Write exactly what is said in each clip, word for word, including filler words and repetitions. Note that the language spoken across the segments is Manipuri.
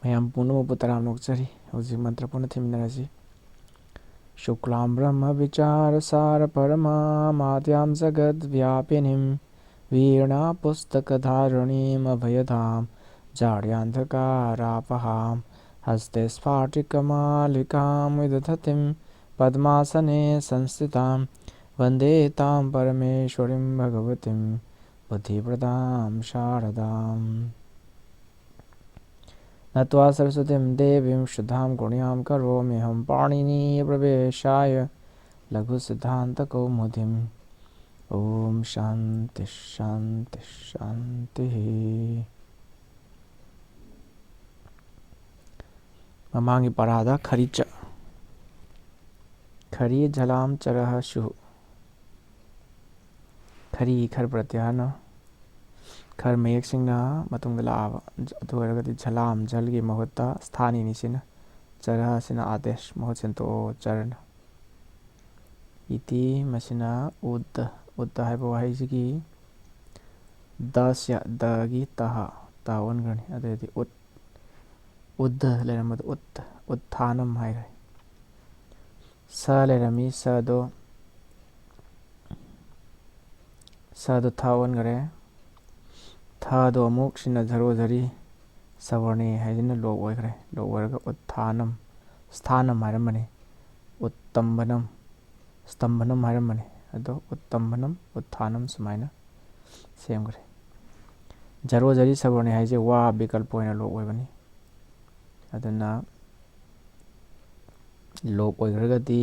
ꯃꯌꯥꯝ ꯄꯨꯝꯅꯃꯛꯄꯨ ꯇꯔꯥꯝꯅ ꯑꯣꯛꯆꯔꯤ꯫ ꯍꯧꯖꯤꯛ ꯃꯟꯇ꯭ꯔ ꯄꯨꯟꯅ ꯊꯤꯃꯤꯟꯅꯔꯁꯤ꯫ शुक्लां ब्रह्मविचारसारपरमामाद्यां जगद्व्यापिनीं वीणापुस्तकधारिणीमभयदां जाड्यान्धकारापहां हस्ते स्फाटिकमालिकां विदधतीं पद्मासने संस्थितां वन्दे तां परमेश्वरीं भगवतीं बुद्धिप्रदां शारदाम्। नत्वा सरस्वतीं देवीं शुद्धां गुण्यां करोम्यहं पाणिनीयप्रवेशाय लघुसिद्धान्तकौमुदीम्। ॐ शान्ति शान्ति शान्तिः। ꯃꯃꯥꯡꯒꯤ ꯄꯔꯥꯗ ꯈꯔꯤ ꯆ-, ꯈꯔꯤ ꯖꯂꯥꯝ ꯆꯔꯍ ꯁꯨ꯫ ꯈꯔꯤ ꯈꯔ ꯄ꯭ꯔꯇꯤꯍꯥꯔꯅ ꯈꯔ ꯃꯌꯦꯛꯁꯤꯡꯅ ꯃꯇꯨꯡꯗ ꯂꯥꯛꯑꯕ꯫ ꯑꯗꯨ ꯑꯣꯏꯔꯒꯗꯤ ꯖꯂꯥꯝ ꯖꯜꯒꯤ ꯃꯍꯨꯠꯇ ꯁ꯭ꯊꯥꯅꯤꯅꯤ ꯁꯤꯅ꯫ ꯆꯔꯍ ꯑꯁꯤꯅ ꯑꯥꯗꯦꯁ ꯃꯍꯨꯠ ꯁꯤꯟꯗꯣꯛꯑꯣ ꯆꯔꯅ꯫ ꯏꯇꯤ ꯃꯁꯤꯅ ꯎꯗ, ꯎꯗ ꯍꯥꯏꯕ ꯋꯥꯍꯩꯁꯤꯒꯤ ꯗꯁ꯭ꯌ ꯗꯒꯤ ꯇꯍ, ꯇ ꯑꯣꯟꯈ꯭ꯔꯅꯤ꯫ ꯑꯗꯨꯗꯤ ꯎꯠ, ꯎꯗ ꯂꯩꯔꯝꯕꯗꯣ ꯎꯠ, ꯎꯠꯊꯥꯅꯝ ꯍꯥꯏꯈ꯭ꯔꯦ꯫ ꯁ ꯂꯩꯔꯝꯃꯤ, ꯁꯗꯣ, ꯁꯗꯣ ꯊ ꯑꯣꯟꯈ꯭ꯔꯦ꯫ ꯊꯗꯣ ꯑꯃꯨꯛ ꯁꯤꯅ ꯖꯔꯣ ꯖꯔꯤ ꯁꯕꯔꯅꯦ ꯍꯥꯏꯁꯤꯅ ꯂꯣꯞ ꯑꯣꯏꯈ꯭ꯔꯦ꯫ ꯂꯣꯞ ꯑꯣꯏꯔꯒ ꯎꯠꯊꯥꯅꯝ, ꯁ꯭ꯊꯥꯅꯝ ꯍꯥꯏꯔꯝꯕꯅꯤ꯫ ꯎꯠꯇꯝꯕꯅꯝ, ꯁ꯭ꯇꯝꯚꯅꯝ ꯍꯥꯏꯔꯝꯕꯅꯤ꯫ ꯑꯗꯣ ꯎꯠꯇꯝꯚꯅꯝ, ꯎꯠꯊꯥꯅꯝ ꯁꯨꯃꯥꯏꯅ ꯁꯦꯝꯈ꯭ꯔꯦ꯫ ꯖꯔꯣ ꯖꯔꯤ ꯁꯕꯔꯅꯤ ꯍꯥꯏꯁꯦ ꯋꯥ ꯕꯤꯀꯜꯄ ꯑꯣꯏꯅ ꯂꯣꯞ ꯑꯣꯏꯕꯅꯤ꯫ ꯑꯗꯨꯅ ꯂꯣꯞ ꯑꯣꯏꯈ꯭ꯔꯒꯗꯤ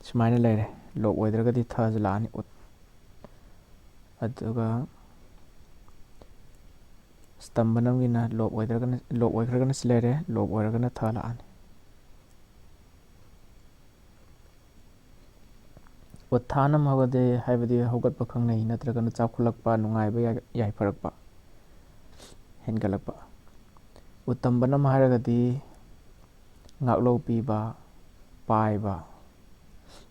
ꯁꯨꯃꯥꯏꯅ ꯂꯩꯔꯦ꯫ ꯂꯣꯞ ꯑꯣꯏꯗ꯭ꯔꯒꯗꯤ ꯊꯁꯨ ꯂꯥꯛꯑꯅꯤ, ꯎꯠ꯫ ꯑꯗꯨꯒ ꯁ꯭ꯇꯝꯚꯅꯝꯒꯤꯅ ꯂꯣꯞ ꯑꯣꯏꯗ꯭ꯔꯒꯅ, ꯂꯣꯞ ꯑꯣꯏꯈ꯭ꯔꯒꯅ ꯁꯤ ꯂꯩꯔꯦ, ꯂꯣꯞ ꯑꯣꯏꯔꯒꯅ ꯊ ꯂꯥꯛꯑꯅꯤ꯫ ꯎꯠꯊꯥꯅꯝ ꯍꯧꯒꯗꯦ ꯍꯥꯏꯕꯗꯤ ꯍꯧꯒꯠꯄ ꯈꯪꯅꯩ, ꯅꯠꯇ꯭ꯔꯒꯅ ꯆꯥꯎꯈꯠꯂꯛꯄ, ꯅꯨꯡꯉꯥꯏꯕ, ꯌꯥꯏ-, ꯌꯥꯏꯐꯔꯛꯄ, ꯍꯦꯟꯒꯠꯂꯛꯄ꯫ ꯎꯠꯇꯝꯕꯅꯝ ꯍꯥꯏꯔꯒꯗꯤ ꯉꯥꯛꯂꯧ ꯄꯤꯕ, ꯄꯥꯏꯕ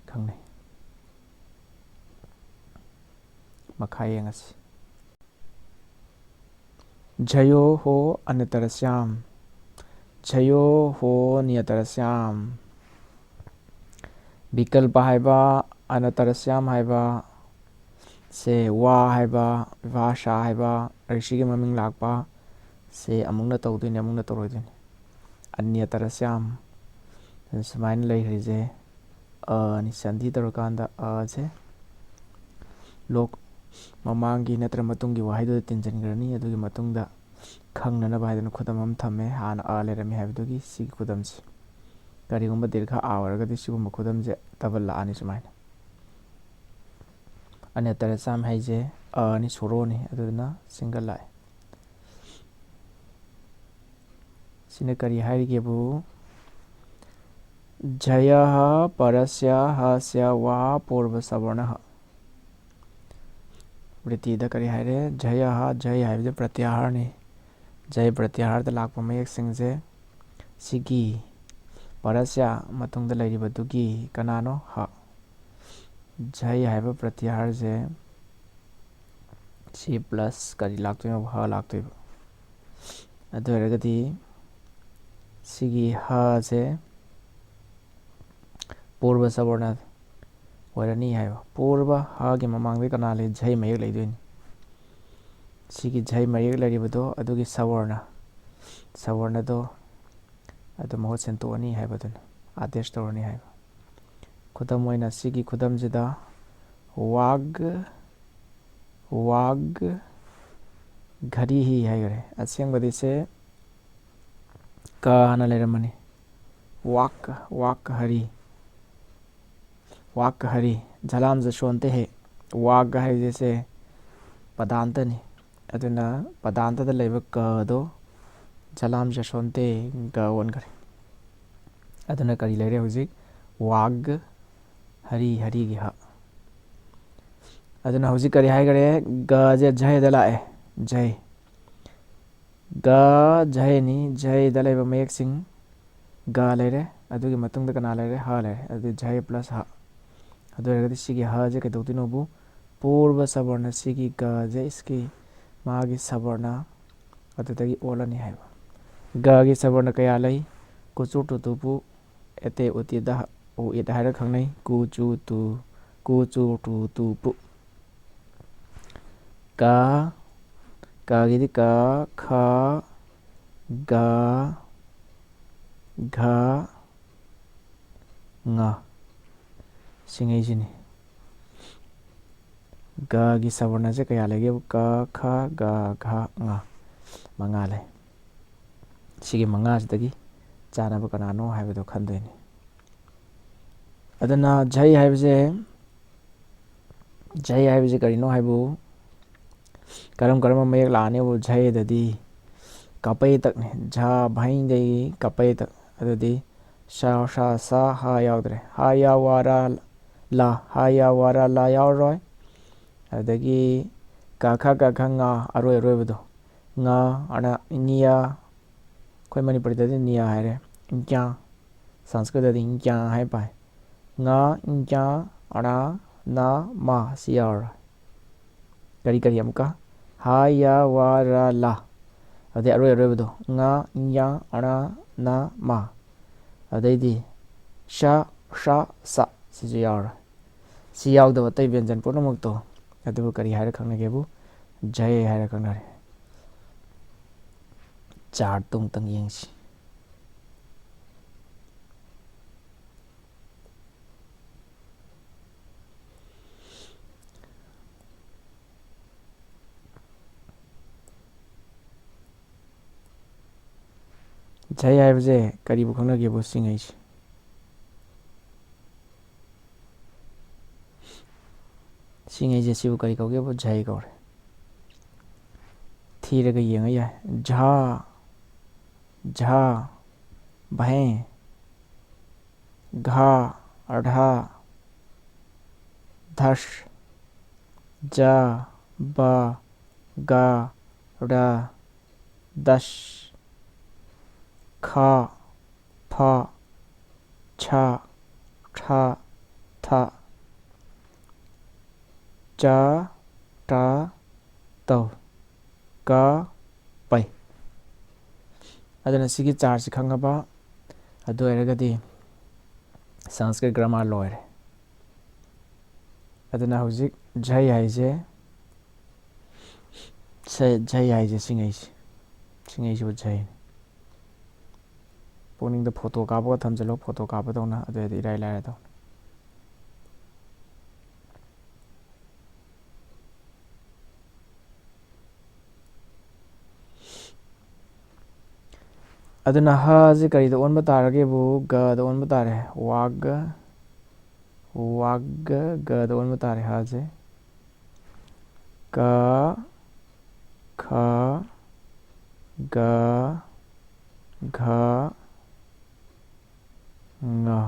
ꯈꯪꯅꯩ꯫ ꯃꯈꯥ ꯌꯦꯡꯉꯁꯤ꯫ ꯖꯌꯣ ꯍꯣ ꯑꯅꯇꯔꯁ꯭ꯌꯥꯝ꯫ ꯖꯌꯣ ꯍꯣ ꯅꯤꯌꯇꯔꯁ꯭ꯌꯥꯝ꯫ ꯕꯤꯀꯜꯄ ꯍꯥꯏꯕ, ꯑꯅꯇꯔꯁ꯭ꯌꯥꯝ ꯍꯥꯏꯕ ꯁꯦ, ꯋꯥ ꯍꯥꯏꯕ, ꯚꯥꯁꯥ ꯍꯥꯏꯕ, ꯔꯤꯁꯤꯒꯤ ꯃꯃꯤꯡ ꯂꯥꯛꯄ ꯁꯦ ꯑꯃꯨꯛꯅ ꯇꯧꯗꯣꯏꯅꯤ, ꯑꯃꯨꯛꯅ ꯇꯧꯔꯣꯏꯗꯣꯏꯅꯤ꯫ ꯑꯅ꯭ꯌꯇꯔꯁ꯭ꯌꯥꯝ꯫ ꯁꯨꯃꯥꯏꯅ ꯂꯩꯈ꯭ꯔꯤꯁꯦ ꯑꯅꯤ ꯁꯟꯙꯤ ꯇꯧꯔꯀꯥꯟꯗ ꯑꯁꯦ ꯂꯣꯛ ꯃꯃꯥꯡꯒꯤ ꯅꯠꯇ꯭ꯔ ꯃꯇꯨꯡꯒꯤ ꯋꯥꯍꯩꯗꯨꯗ ꯇꯤꯟꯁꯤꯟꯈ꯭ꯔꯅꯤ꯫ ꯑꯗꯨꯒꯤ ꯃꯇꯨꯡꯗ ꯈꯪꯅꯅꯕ ꯍꯥꯏꯗꯅ ꯈꯨꯗꯝ ꯑꯃ ꯊꯝꯃꯦ꯫ ꯍꯥꯟꯅ ꯑ ꯂꯩꯔꯝꯃꯤ ꯍꯥꯏꯕꯗꯨꯒꯤ ꯁꯤꯒꯤ ꯈꯨꯗꯝꯁꯦ꯫ ꯀꯔꯤꯒꯨꯝꯕ ꯗꯤꯔꯘ ꯑ ꯑꯣꯏꯔꯒꯗꯤ ꯁꯤꯒꯨꯝꯕ ꯈꯨꯗꯝꯁꯦ ꯗꯕꯜ ꯂꯥꯛꯑꯅꯤ ꯁꯨꯃꯥꯏꯅ꯫ ꯑꯅ꯭ꯌꯇꯔꯁ꯭ꯌꯥꯝ ꯍꯥꯏꯁꯦ ꯑꯅꯤ ꯁꯣꯔꯣꯅꯤ, ꯑꯗꯨꯗꯨꯅ ꯁꯤꯡꯒꯜ ꯂꯥꯛꯑꯦ꯫ ꯁꯤꯅ ꯀꯔꯤ ꯍꯥꯏꯔꯤꯒꯦꯕꯨ, ꯖꯌ ꯄꯔꯁ꯭ꯌ ꯍꯁ꯭ꯌ ꯋꯥ ꯄꯨꯔꯕ ꯁꯕꯔꯅ꯫ ꯕ꯭ꯔꯤꯇꯤꯗ ꯀꯔꯤ ꯍꯥꯏꯔꯦ? ꯖꯌ, ꯖꯩ ꯍꯥꯏꯕꯁꯦ ꯄ꯭ꯔꯇ꯭ꯌꯥꯍꯥꯔꯅꯤ꯫ ꯖꯩ ꯄ꯭ꯔꯇ꯭ꯌꯥꯍꯥꯔꯗ ꯂꯥꯛꯄ ꯃꯌꯦꯛꯁꯤꯡꯁꯦ ꯁꯤꯒꯤ ꯄꯔꯁ꯭ꯌ ꯃꯇꯨꯡꯗ ꯂꯩꯔꯤꯕꯗꯨꯒꯤ ꯀꯅꯥꯅꯣ? ꯍ꯫ ꯖꯩ ꯍꯥꯏꯕ ꯄ꯭ꯔꯇ꯭ꯌꯥꯍꯥꯔꯁꯦ ꯁꯤ ꯄ꯭ꯂꯁ ꯀꯔꯤ ꯂꯥꯛꯇꯣꯏꯅꯣ? ꯍ ꯂꯥꯛꯇꯣꯏꯕ꯫ ꯑꯗꯨ ꯑꯣꯏꯔꯒꯗꯤ ꯁꯤꯒꯤ ꯍꯁꯦ ꯄꯨꯔꯕ ꯁꯕꯔꯅ ꯑꯣꯏꯔꯅꯤ ꯍꯥꯏꯕ꯫ ꯄꯨꯔꯕ ꯍꯒꯤ ꯃꯃꯥꯡꯗ ꯀꯅꯥ ꯂꯩ? ꯖꯩ ꯃꯌꯦꯛ ꯂꯩꯗꯣꯏꯅꯤ꯫ ꯁꯤꯒꯤ ꯖꯩ ꯃꯌꯦꯛ ꯂꯩꯔꯤꯕꯗꯣ ꯑꯗꯨꯒꯤ ꯁꯕꯔꯅ, ꯁꯕꯔꯅꯗꯣ ꯑꯗꯨ ꯃꯍꯨꯠ ꯁꯤꯟꯗꯣꯛꯑꯅꯤ ꯍꯥꯏꯕꯗꯨꯅ, ꯑꯥꯗꯦꯁ ꯇꯧꯔꯅꯤ ꯍꯥꯏꯕ꯫ ꯈꯨꯗꯝ ꯑꯣꯏꯅ ꯁꯤꯒꯤ ꯈꯨꯗꯝꯁꯤꯗ ꯋꯥꯒ, ꯋꯥꯒ ꯘꯔꯤ ꯍꯤ ꯍꯥꯏꯈꯔꯦ꯫ ꯑꯁꯦꯡꯕꯗꯤ ꯁꯦ ꯀ ꯍꯥꯟꯅ ꯂꯩꯔꯝꯃꯅꯤ꯫ ꯋꯥꯛ, ꯋꯥꯛ ꯍꯔꯤ, ꯋꯥꯛ ꯍꯔꯤ꯫ ꯖꯂꯥꯝ ꯖꯁꯣꯟꯇꯦ ꯍꯦ꯫ ꯋꯥꯛ ꯍꯥꯏꯕꯁꯦ ꯄꯗꯥꯟꯇꯅꯤ꯫ ꯑꯗꯨꯅ ꯄꯗꯥꯟꯇꯗ ꯂꯩꯕ ꯀꯗꯣ ꯖꯂꯥꯝ ꯖꯁꯣꯟꯇꯦ ꯒ ꯑꯣꯟꯈꯔꯦ꯫ ꯑꯗꯨꯅ ꯀꯔꯤ ꯂꯩꯔꯦ ꯍꯧꯖꯤꯛ? ꯋꯥꯒ ꯍꯔꯤ, ꯍꯔꯤꯒꯤ ꯍ꯫ ꯑꯗꯨꯅ ꯍꯧꯖꯤꯛ ꯀꯔꯤ ꯍꯥꯏꯈꯔꯦ? ꯒꯁꯦ ꯖꯩꯗ ꯂꯥꯛꯑꯦ꯫ ꯖꯩ꯫ ꯒ ꯖꯩꯅꯤ꯫ ꯖꯩꯗ ꯂꯩꯕ ꯃꯌꯦꯛꯁꯤꯡ ꯒ ꯂꯩꯔꯦ꯫ ꯑꯗꯨꯒꯤ ꯃꯇꯨꯡꯗ ꯀꯅꯥ ꯂꯩꯔꯦ? ꯍ ꯂꯩꯔꯦ꯫ ꯑꯗꯨꯗꯤ ꯖꯩ ꯄ꯭ꯂꯁ ꯍ꯫ ꯑꯗꯨ ꯑꯣꯏꯔꯒꯗꯤ ꯁꯤꯒꯤ ꯍꯁꯦ ꯀꯩꯗꯧꯗꯣꯏꯅꯣꯕꯨ? ꯄꯨꯔꯕ ꯁꯕꯔꯅ, ꯁꯤꯒꯤ ꯒꯁꯦ ꯏꯁꯀꯤ ꯃꯥꯒꯤ ꯁꯕꯔꯅ ꯑꯗꯨꯗꯒꯤ ꯑꯣꯜꯂꯅꯤ ꯍꯥꯏꯕ꯫ ꯒꯒꯤ ꯁꯕꯔꯅ ꯀꯌꯥ ꯂꯩ? ꯀꯨꯆꯨ ꯇꯨꯇꯨ ꯄꯨ, ꯑꯦꯇꯦ ꯎꯇꯦꯗ ꯎ ꯏꯠ ꯍꯥꯏꯔ ꯈꯪꯅꯩ꯫ ꯀꯨ ꯆꯨ ꯇꯨ, ꯀꯨ ꯆꯨ ꯇꯨ ꯇꯨ ꯄꯨ꯫ ꯀ, ꯀꯒꯤꯗꯤ ꯀ, ꯈ, ꯒ, ꯘ, ꯉ꯫ ꯁꯤꯉꯩꯁꯤꯅꯤ꯫ ꯒꯒꯤ ꯁꯕꯔꯅꯁꯦ ꯀꯌꯥ ꯂꯩꯒꯦꯕꯨ? ꯀ, ꯈ, ꯒ, ꯘ, ꯉ꯫ ꯃꯉꯥ ꯂꯩ꯫ ꯁꯤꯒꯤ ꯃꯉꯥꯁꯤꯗꯒꯤ ꯆꯥꯅꯕ ꯀꯅꯥꯅꯣ ꯍꯥꯏꯕꯗꯣ ꯈꯟꯗꯣꯏꯅꯤ꯫ ꯑꯗꯨꯅ ꯖꯩ ꯍꯥꯏꯕꯁꯦ, ꯖꯩ ꯍꯥꯏꯕꯁꯦ ꯀꯔꯤꯅꯣ ꯍꯥꯏꯕꯨ, ꯀꯔꯝ ꯀꯔꯝꯕ ꯃꯌꯦꯛ ꯂꯥꯛꯑꯅꯤꯕꯨ ꯖꯩꯗꯗꯤ? ꯀꯄꯩꯇꯛꯅꯤ꯫ ꯖ ꯚꯩꯗꯒꯤ ꯀꯄꯩꯇꯛ꯫ ꯑꯗꯨꯗꯤ ꯁ, ꯁ, ꯁ, ꯍ ꯌꯥꯎꯗ꯭ꯔꯦ꯫ ꯍ, ꯌ, ꯋ, ꯔ, ꯂ꯫ ꯍ, ꯌ, ꯋ, ꯔ, ꯂ ꯌꯥꯎꯔꯔꯣꯏ꯫ ꯑꯗꯒꯤ ꯀ, ꯈ, ꯒ, ꯘ, ꯉ, ꯑꯔꯣꯏ ꯑꯔꯣꯏꯕꯗꯣ꯫ ꯉ, ꯑꯅ, ꯅꯤꯌ꯫ ꯑꯩꯈꯣꯏ ꯃꯅꯤꯄꯨꯔꯤꯗꯗꯤ ꯅꯤꯌ ꯍꯥꯏꯔꯦ꯫ ꯏꯟꯀ꯭ꯌꯥ꯫ ꯁꯪꯁꯀ꯭ꯔꯤꯇꯗꯤ ꯏꯟꯀ꯭ꯌꯥ ꯍꯥꯏ ꯄꯥꯏ꯫ ꯉ, ꯏꯟꯀ꯭ꯌꯥ, ꯑꯅ, ꯅ, ꯃ꯫ ꯁꯤ ꯌꯥꯎꯔꯔꯣꯏ꯫ ꯀꯔꯤ ꯀꯔꯤ ꯑꯃꯨꯛꯀ? ꯍ, ꯌ, ꯋ, ꯔ, ꯂ꯫ ꯑꯗꯩ ꯑꯔꯣꯏ ꯑꯔꯣꯏꯕꯗꯣ꯫ ꯉ, ꯏꯟꯀ꯭ꯌꯥ, ꯑꯅ, ꯅ, ꯃ꯫ ꯑꯗꯩꯗꯤ ꯁ, ꯁ, ꯁ꯫ ꯁꯤꯁꯨ ꯌꯥꯎꯔꯔꯣꯏ꯫ ꯁꯤ ꯌꯥꯎꯗꯕ ꯑꯇꯩ ꯕ꯭ꯌꯟꯖꯟ ꯄꯨꯝꯅꯃꯛꯇꯣ ꯑꯗꯨꯕꯨ ꯀꯔꯤ ꯍꯥꯏꯔ ꯈꯪꯅꯒꯦꯕꯨ? ꯖꯩ ꯍꯥꯏꯔ ꯈꯪꯅꯔꯦ꯫ ꯆꯥꯔꯠꯇꯨ ꯑꯃꯨꯛꯇꯪ ꯌꯦꯡꯁꯤ꯫ ꯖꯩ ꯍꯥꯏꯕꯁꯦ ꯀꯔꯤꯕꯨ ꯈꯪꯅꯒꯦꯕꯨ? ꯁꯤꯉꯩꯁꯦ꯫ ꯁꯤꯉꯩꯁꯦ ꯁꯤꯕꯨ ꯀꯔꯤ ꯀꯧꯒꯦꯕꯨ? ꯖꯩ ꯀꯧꯔꯦ꯫ ꯊꯤꯔꯒ ꯌꯦꯡꯉ ꯌꯥꯏ꯫ ꯖ, ꯖ, ꯚꯦ, ꯘ, ꯔ, ꯙꯁ, ꯖ, ꯕ, ꯒ, ꯔ, ꯗꯁ, ꯈ, ꯐ, ꯁ, ꯊ, ꯊ, ꯆ, ꯇ, ꯇꯧ, ꯀ, ꯄꯩ꯫ ꯑꯗꯨꯅ ꯁꯤꯒꯤ ꯆꯥꯔꯠꯁꯤ ꯈꯪꯉꯕ, ꯑꯗꯨ ꯑꯣꯏꯔꯒꯗꯤ ꯁꯪꯁꯀ꯭ꯔꯤꯠ ꯒ꯭ꯔꯥꯃꯥꯔ ꯂꯣꯏꯔꯦ꯫ ꯑꯗꯨꯅ ꯍꯧꯖꯤꯛ ꯖꯩ ꯍꯥꯏꯁꯦ, ꯁꯦ ꯖꯩ ꯍꯥꯏꯁꯦ ꯁꯤꯉꯩꯁꯤ, ꯁꯤꯉꯩꯁꯤꯕꯨ ꯖꯩꯅꯤ꯫ ꯄꯨꯛꯅꯤꯡꯗ ꯐꯣꯇꯣ ꯀꯥꯞꯄꯒ ꯊꯝꯖꯤꯜꯂꯣ, ꯐꯣꯇꯣ ꯀꯥꯞꯄꯗꯧꯅ, ꯑꯗꯨ ꯑꯣꯏꯔꯗꯤ ꯏꯔꯥꯏ ꯂꯥꯏꯔꯗꯧꯅꯤ꯫ ꯑꯗꯨꯅ ꯍꯁꯤ ꯀꯔꯤꯗ ꯑꯣꯟꯕ ꯇꯥꯔꯒꯦꯕꯨ? ꯒꯗ ꯑꯣꯟꯕ ꯇꯥꯔꯦ꯫ ꯋꯥꯒ, ꯋꯥꯒ, ꯒꯗ ꯑꯣꯟꯕ ꯇꯥꯔꯦ ꯍꯁꯦ꯫ ꯀ, ꯈ, ꯒ, ꯘ, ꯉ꯫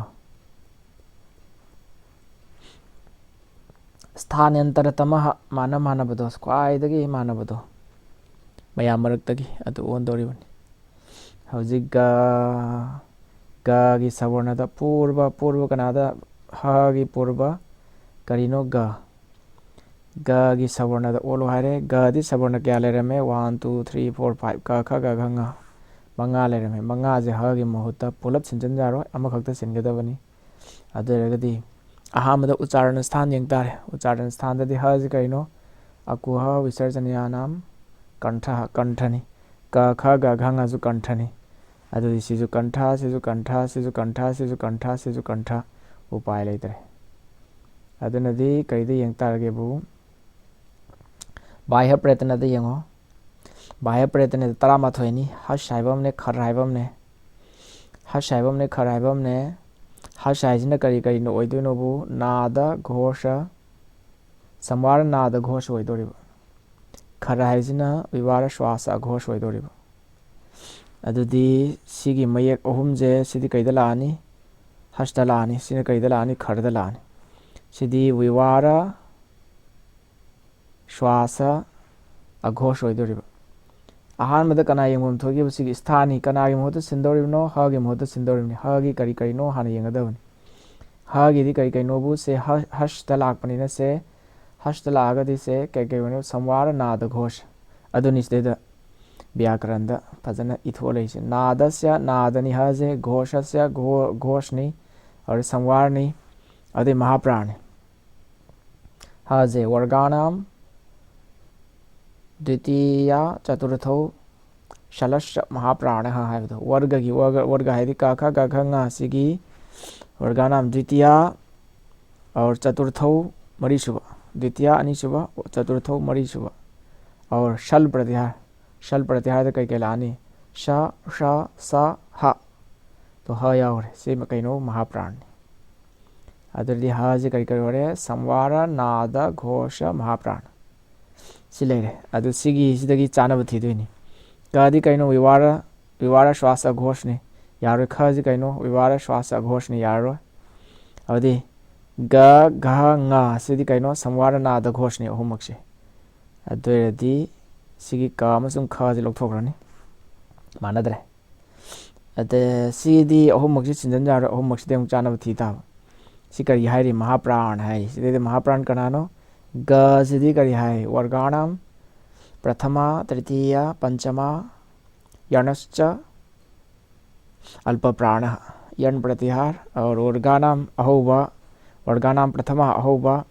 ꯁ꯭ꯊꯥꯅꯦꯟꯇꯔꯇꯃꯍ, ꯃꯥꯟꯅ ꯃꯥꯟꯅꯕꯗꯣ, ꯈ꯭ꯋꯥꯏꯗꯒꯤ ꯃꯥꯟꯅꯕꯗꯣ, ꯃꯌꯥꯝ ꯃꯔꯛꯇꯒꯤ ꯑꯗꯨ ꯑꯣꯟꯗꯧꯔꯤꯕꯅꯤ꯫ ꯍꯧꯖꯤꯛ ꯒ, ꯒꯒꯤ ꯁꯕꯔꯅꯗ ꯄꯨꯔꯕ, ꯄꯨꯔꯕ ꯀꯅꯥꯗ? ꯍꯒꯤ ꯄꯨꯔꯕ ꯀꯔꯤꯅꯣ? ꯒ꯫ ꯒꯒꯤ ꯁꯕꯔꯅꯗ ꯑꯣꯜꯂꯣ ꯍꯥꯏꯔꯦ꯫ ꯒꯗꯤ ꯁꯕꯔꯅ ꯀꯌꯥ ꯂꯩꯔꯝꯃꯦ? One, two, three, four, five꯫ ꯀ, ꯈ, ꯒ, ꯘ, ꯉ꯫ ꯃꯉꯥ ꯂꯩꯔꯝꯃꯦ꯫ ꯃꯉꯥꯁꯦ ꯍꯒꯤ ꯃꯍꯨꯠꯇ ꯄꯨꯂꯞ ꯁꯤꯟꯖꯤꯟ ꯌꯥꯔꯣꯏ, ꯑꯃꯈꯛꯇ ꯁꯤꯟꯒꯗꯕꯅꯤ꯫ ꯑꯗꯨ ꯑꯣꯏꯔꯒꯗꯤ ꯑꯍꯥꯟꯕꯗ ꯎꯆꯥꯔꯅ ꯁ꯭ꯊꯥꯟ ꯌꯦꯡ ꯇꯥꯔꯦ꯫ ꯎꯆꯥꯔꯅ ꯁ꯭ꯊꯥꯟꯗꯗꯤ ꯍꯁꯤ ꯀꯔꯤꯅꯣ? ꯑꯀꯨꯍ ꯋꯤꯁꯔꯖꯅꯤꯌꯥꯅꯥꯝ ꯀꯟꯊ, ꯀꯟꯊꯅꯤ꯫ ꯀ, ꯈ, ꯒ, ꯘ, ꯉꯁꯨ ꯀꯟꯊꯅꯤ꯫ ꯑꯗꯨꯗꯤ ꯁꯤꯁꯨ ꯀꯟꯊ, ꯁꯤꯁꯨ ꯀꯟꯊ, ꯁꯤꯁꯨ ꯀꯟꯊ, ꯁꯤꯁꯨ ꯀꯟꯊ, ꯁꯤꯁꯨ ꯀꯟꯊ꯫ ꯎꯄꯥꯏ ꯂꯩꯇ꯭ꯔꯦ꯫ ꯑꯗꯨꯅꯗꯤ ꯀꯔꯤꯗ ꯌꯦꯡ ꯇꯥꯔꯒꯦꯕꯨ? ꯕꯥꯍ꯭ꯌ ꯄ꯭ꯔꯌꯠꯅꯗ ꯌꯦꯡꯉꯣ꯫ ꯕꯥꯍ꯭ꯌ ꯄ꯭ꯔꯌꯠꯅꯗ ꯇꯔꯥꯃꯥꯊꯣꯏꯅꯤ꯫ ꯍꯁ ꯍꯥꯏꯕ ꯑꯃꯅꯦ, ꯈꯔ ꯍꯥꯏꯕ ꯑꯃꯅꯦ꯫ ꯍꯁ ꯍꯥꯏꯕ ꯑꯃꯅꯦ, ꯈꯔ ꯍꯥꯏꯕ ꯑꯃꯅꯦ꯫ ꯍꯁ ꯍꯥꯏꯁꯤꯅ ꯀꯔꯤ ꯀꯔꯤꯅꯣ ꯑꯣꯏꯗꯣꯏꯅꯣꯕꯨ? ꯅꯥꯗ ꯘꯣꯁ, ꯁꯝꯋꯥꯔ ꯅꯥꯗ ꯘꯣꯁ ꯑꯣꯏꯗꯣꯔꯤꯕ꯫ ꯈꯔ ꯍꯥꯏꯁꯤꯅ ꯋꯤꯋꯥꯔ ꯁ꯭ꯋꯥꯁ ꯑꯘꯣꯁ ꯑꯣꯏꯗꯣꯔꯤꯕ꯫ ꯑꯗꯨꯗꯤ ꯁꯤꯒꯤ ꯃꯌꯦꯛ ꯑꯍꯨꯝꯁꯦ, ꯁꯤꯗꯤ ꯀꯩꯗ ꯂꯥꯛꯑꯅꯤ? ꯍꯁꯇ ꯂꯥꯛꯑꯅꯤ꯫ ꯁꯤꯅ ꯀꯩꯗ ꯂꯥꯛꯑꯅꯤ? ꯈꯔꯗ ꯂꯥꯛꯑꯅꯤ꯫ ꯁꯤꯗꯤ ꯋꯤꯋꯥꯔ ꯁ꯭ꯋꯥꯁ ꯑꯘꯣꯁ ꯑꯣꯏꯗꯣꯔꯤꯕ꯫ ꯑꯍꯥꯟꯕꯗ ꯀꯅꯥ ꯌꯦꯡꯐꯝ ꯊꯣꯛꯏꯕ? ꯁꯤꯒꯤ ꯁ꯭ꯊꯥꯟꯅꯤ꯫ ꯀꯅꯥꯒꯤ ꯃꯍꯨꯠꯇ ꯁꯤꯟꯗꯧꯔꯤꯕꯅꯣ? ꯍꯒꯤ ꯃꯍꯨꯠꯇ ꯁꯤꯟꯗꯧꯔꯤꯕꯅꯤ꯫ ꯍꯒꯤ ꯀꯔꯤ ꯀꯔꯤꯅꯣ ꯍꯥꯟꯅ ꯌꯦꯡꯒꯗꯕꯅꯤ꯫ ꯍꯒꯤꯗꯤ ꯀꯔꯤ ꯀꯔꯤꯅꯣꯕꯨ? ꯁꯦ ꯍ-, ꯍꯁꯇ ꯂꯥꯛꯄꯅꯤꯅ ꯁꯦ, ꯍꯁꯇ ꯂꯥꯛꯑꯒꯗꯤ ꯁꯦ ꯀꯩ ꯀꯩ ꯑꯣꯏꯅꯣ? ꯁꯝꯋꯥꯔ ꯅꯥꯗ ꯘꯣꯁ꯫ ꯑꯗꯨꯅꯤ ꯁꯤꯗꯩꯗ ꯕ꯭ꯌꯥꯀꯔꯟꯗ ꯐꯖꯅ ꯏꯊꯣꯛꯑ ꯂꯩꯁꯦ꯫ ꯅꯥꯗꯁ꯭ꯌ ꯅꯥꯗꯅꯤ, ꯍꯁꯦ ꯘꯣꯁꯁ꯭ꯌ ꯘꯣ-, ꯘꯣꯁꯅꯤ, ꯑꯗꯨꯗꯩ ꯁꯝꯋꯥꯔꯅꯤ, ꯑꯗꯨꯗꯩ ꯃꯍꯥꯄ꯭ꯔꯥꯟꯅꯤ꯫ ꯍꯁꯦ ꯋꯔꯒꯥꯅꯥꯝ ꯗ꯭ꯋꯤꯇꯤꯌꯥ ꯆꯇꯨꯔꯊꯧ ꯁꯂꯁ ꯃꯍꯥꯄ꯭ꯔꯥꯅ ꯍꯥꯏꯕꯗꯣ, ꯋꯔꯒꯒꯤ, ꯋꯔꯒ, ꯋꯔꯒ ꯍꯥꯏꯗꯤ ꯀ ꯈ ꯒ ꯘ ꯉ ꯁꯤꯒꯤ ꯋꯔꯒꯥꯅꯥꯝ ꯗ꯭ꯋꯤꯇꯤꯌꯥ ꯑꯣꯔ ꯆꯇꯨꯔꯊꯧ ꯃꯔꯤꯁꯨꯕ, ꯗ꯭ꯋꯤꯇꯤꯌꯥ ꯑꯅꯤꯁꯨꯕ, ꯆꯇꯨꯔꯊꯧ ꯃꯔꯤꯁꯨꯕ, ꯑꯣꯔ ꯁꯜ ꯄ꯭ꯔꯇꯤꯍꯥꯔ, ꯁꯜ ꯄ꯭ꯔꯇꯤꯍꯥꯔꯗ ꯀꯩ ꯀꯩ ꯂꯥꯛꯑꯅꯤ? ꯁ, ꯁ, ꯁ, ꯍ꯫ ꯇꯣ ꯍ ꯌꯥꯎꯈ꯭ꯔꯦ꯫ ꯁꯤꯃ ꯀꯩꯅꯣ? ꯃꯍꯥꯄ꯭ꯔꯥꯟꯅꯤ꯫ ꯑꯗꯨꯗꯤ ꯍꯁꯤ ꯀꯔꯤ ꯀꯔꯤ ꯑꯣꯏꯔꯦ? ꯁꯝꯋꯥꯔ, ꯅꯥꯗ, ꯘꯣꯁ, ꯃꯍꯥꯄ꯭ꯔꯥꯟ꯫ ꯁꯤ ꯂꯩꯔꯦ꯫ ꯑꯗꯨ ꯁꯤꯒꯤ, ꯁꯤꯗꯒꯤ ꯆꯥꯅꯕ ꯊꯤꯗꯣꯏꯅꯤ꯫ ꯀꯗꯤ ꯀꯩꯅꯣ? ꯋꯤꯋꯥꯔ, ꯋꯤꯋꯥꯔ ꯁ꯭ꯋꯥꯁ ꯑꯘꯣꯁꯅꯤ꯫ ꯌꯥꯔꯣꯏ꯫ ꯈꯁꯤ ꯀꯩꯅꯣ? ꯋꯤꯋꯥꯔ ꯁ꯭ꯋꯥꯁ ꯑꯘꯣꯁꯅꯤ꯫ ꯌꯥꯔꯔꯣꯏ꯫ ꯑꯗꯨꯗꯤ ꯒ, ꯘ, ꯉ ꯁꯤꯗꯤ ꯀꯩꯅꯣ? ꯁꯝꯋꯥꯔ, ꯅꯥꯗ, ꯘꯣꯁꯅꯤ ꯑꯍꯨꯝꯃꯛꯁꯦ꯫ ꯑꯗꯨ ꯑꯣꯏꯔꯗꯤ ꯁꯤꯒꯤ ꯀ ꯑꯃꯁꯨꯡ ꯈꯁꯤ ꯂꯧꯊꯣꯛꯈ꯭ꯔꯅꯤ꯫ ꯃꯥꯟꯅꯗ꯭ꯔꯦ꯫ ꯑꯗ ꯁꯤꯗꯤ ꯑꯍꯨꯝꯃꯛꯁꯤ ꯁꯤꯟꯖꯟ ꯌꯥꯔꯣꯏ, ꯑꯍꯨꯝꯃꯛꯁꯤꯗꯤ ꯑꯃꯨꯛ ꯆꯥꯅꯕ ꯊꯤ ꯇꯥꯕ꯫ ꯁꯤ ꯀꯔꯤ ꯍꯥꯏꯔꯤ? ꯃꯍꯥꯄ꯭ꯔꯥꯟ ꯍꯥꯏꯔꯤ꯫ ꯁꯤꯗꯩꯗ ꯃꯍꯥꯄ꯭ꯔꯥꯟ ꯀꯅꯥꯅꯣ? ꯒ ꯁꯤꯗꯤ ꯀꯔꯤ ꯍꯥꯏ? ꯋꯔꯒꯥꯅꯥꯝ ꯄ꯭ꯔꯊꯃ, ꯇ꯭ꯔꯤꯇꯤꯌ, ꯄꯟꯆꯃ, ꯌꯅꯁꯆ ꯑꯜꯄ ꯄ꯭ꯔꯥꯅ꯫ ꯌꯟ ꯄ꯭ꯔꯇꯤꯍꯥꯔ, ꯑꯣꯔ ꯋꯔꯒꯥꯅꯥꯝ ꯑꯍꯧꯕ, ꯋꯔꯒꯥꯅꯥꯝ ꯄ꯭ꯔꯊꯃ ꯑꯍꯧꯕ,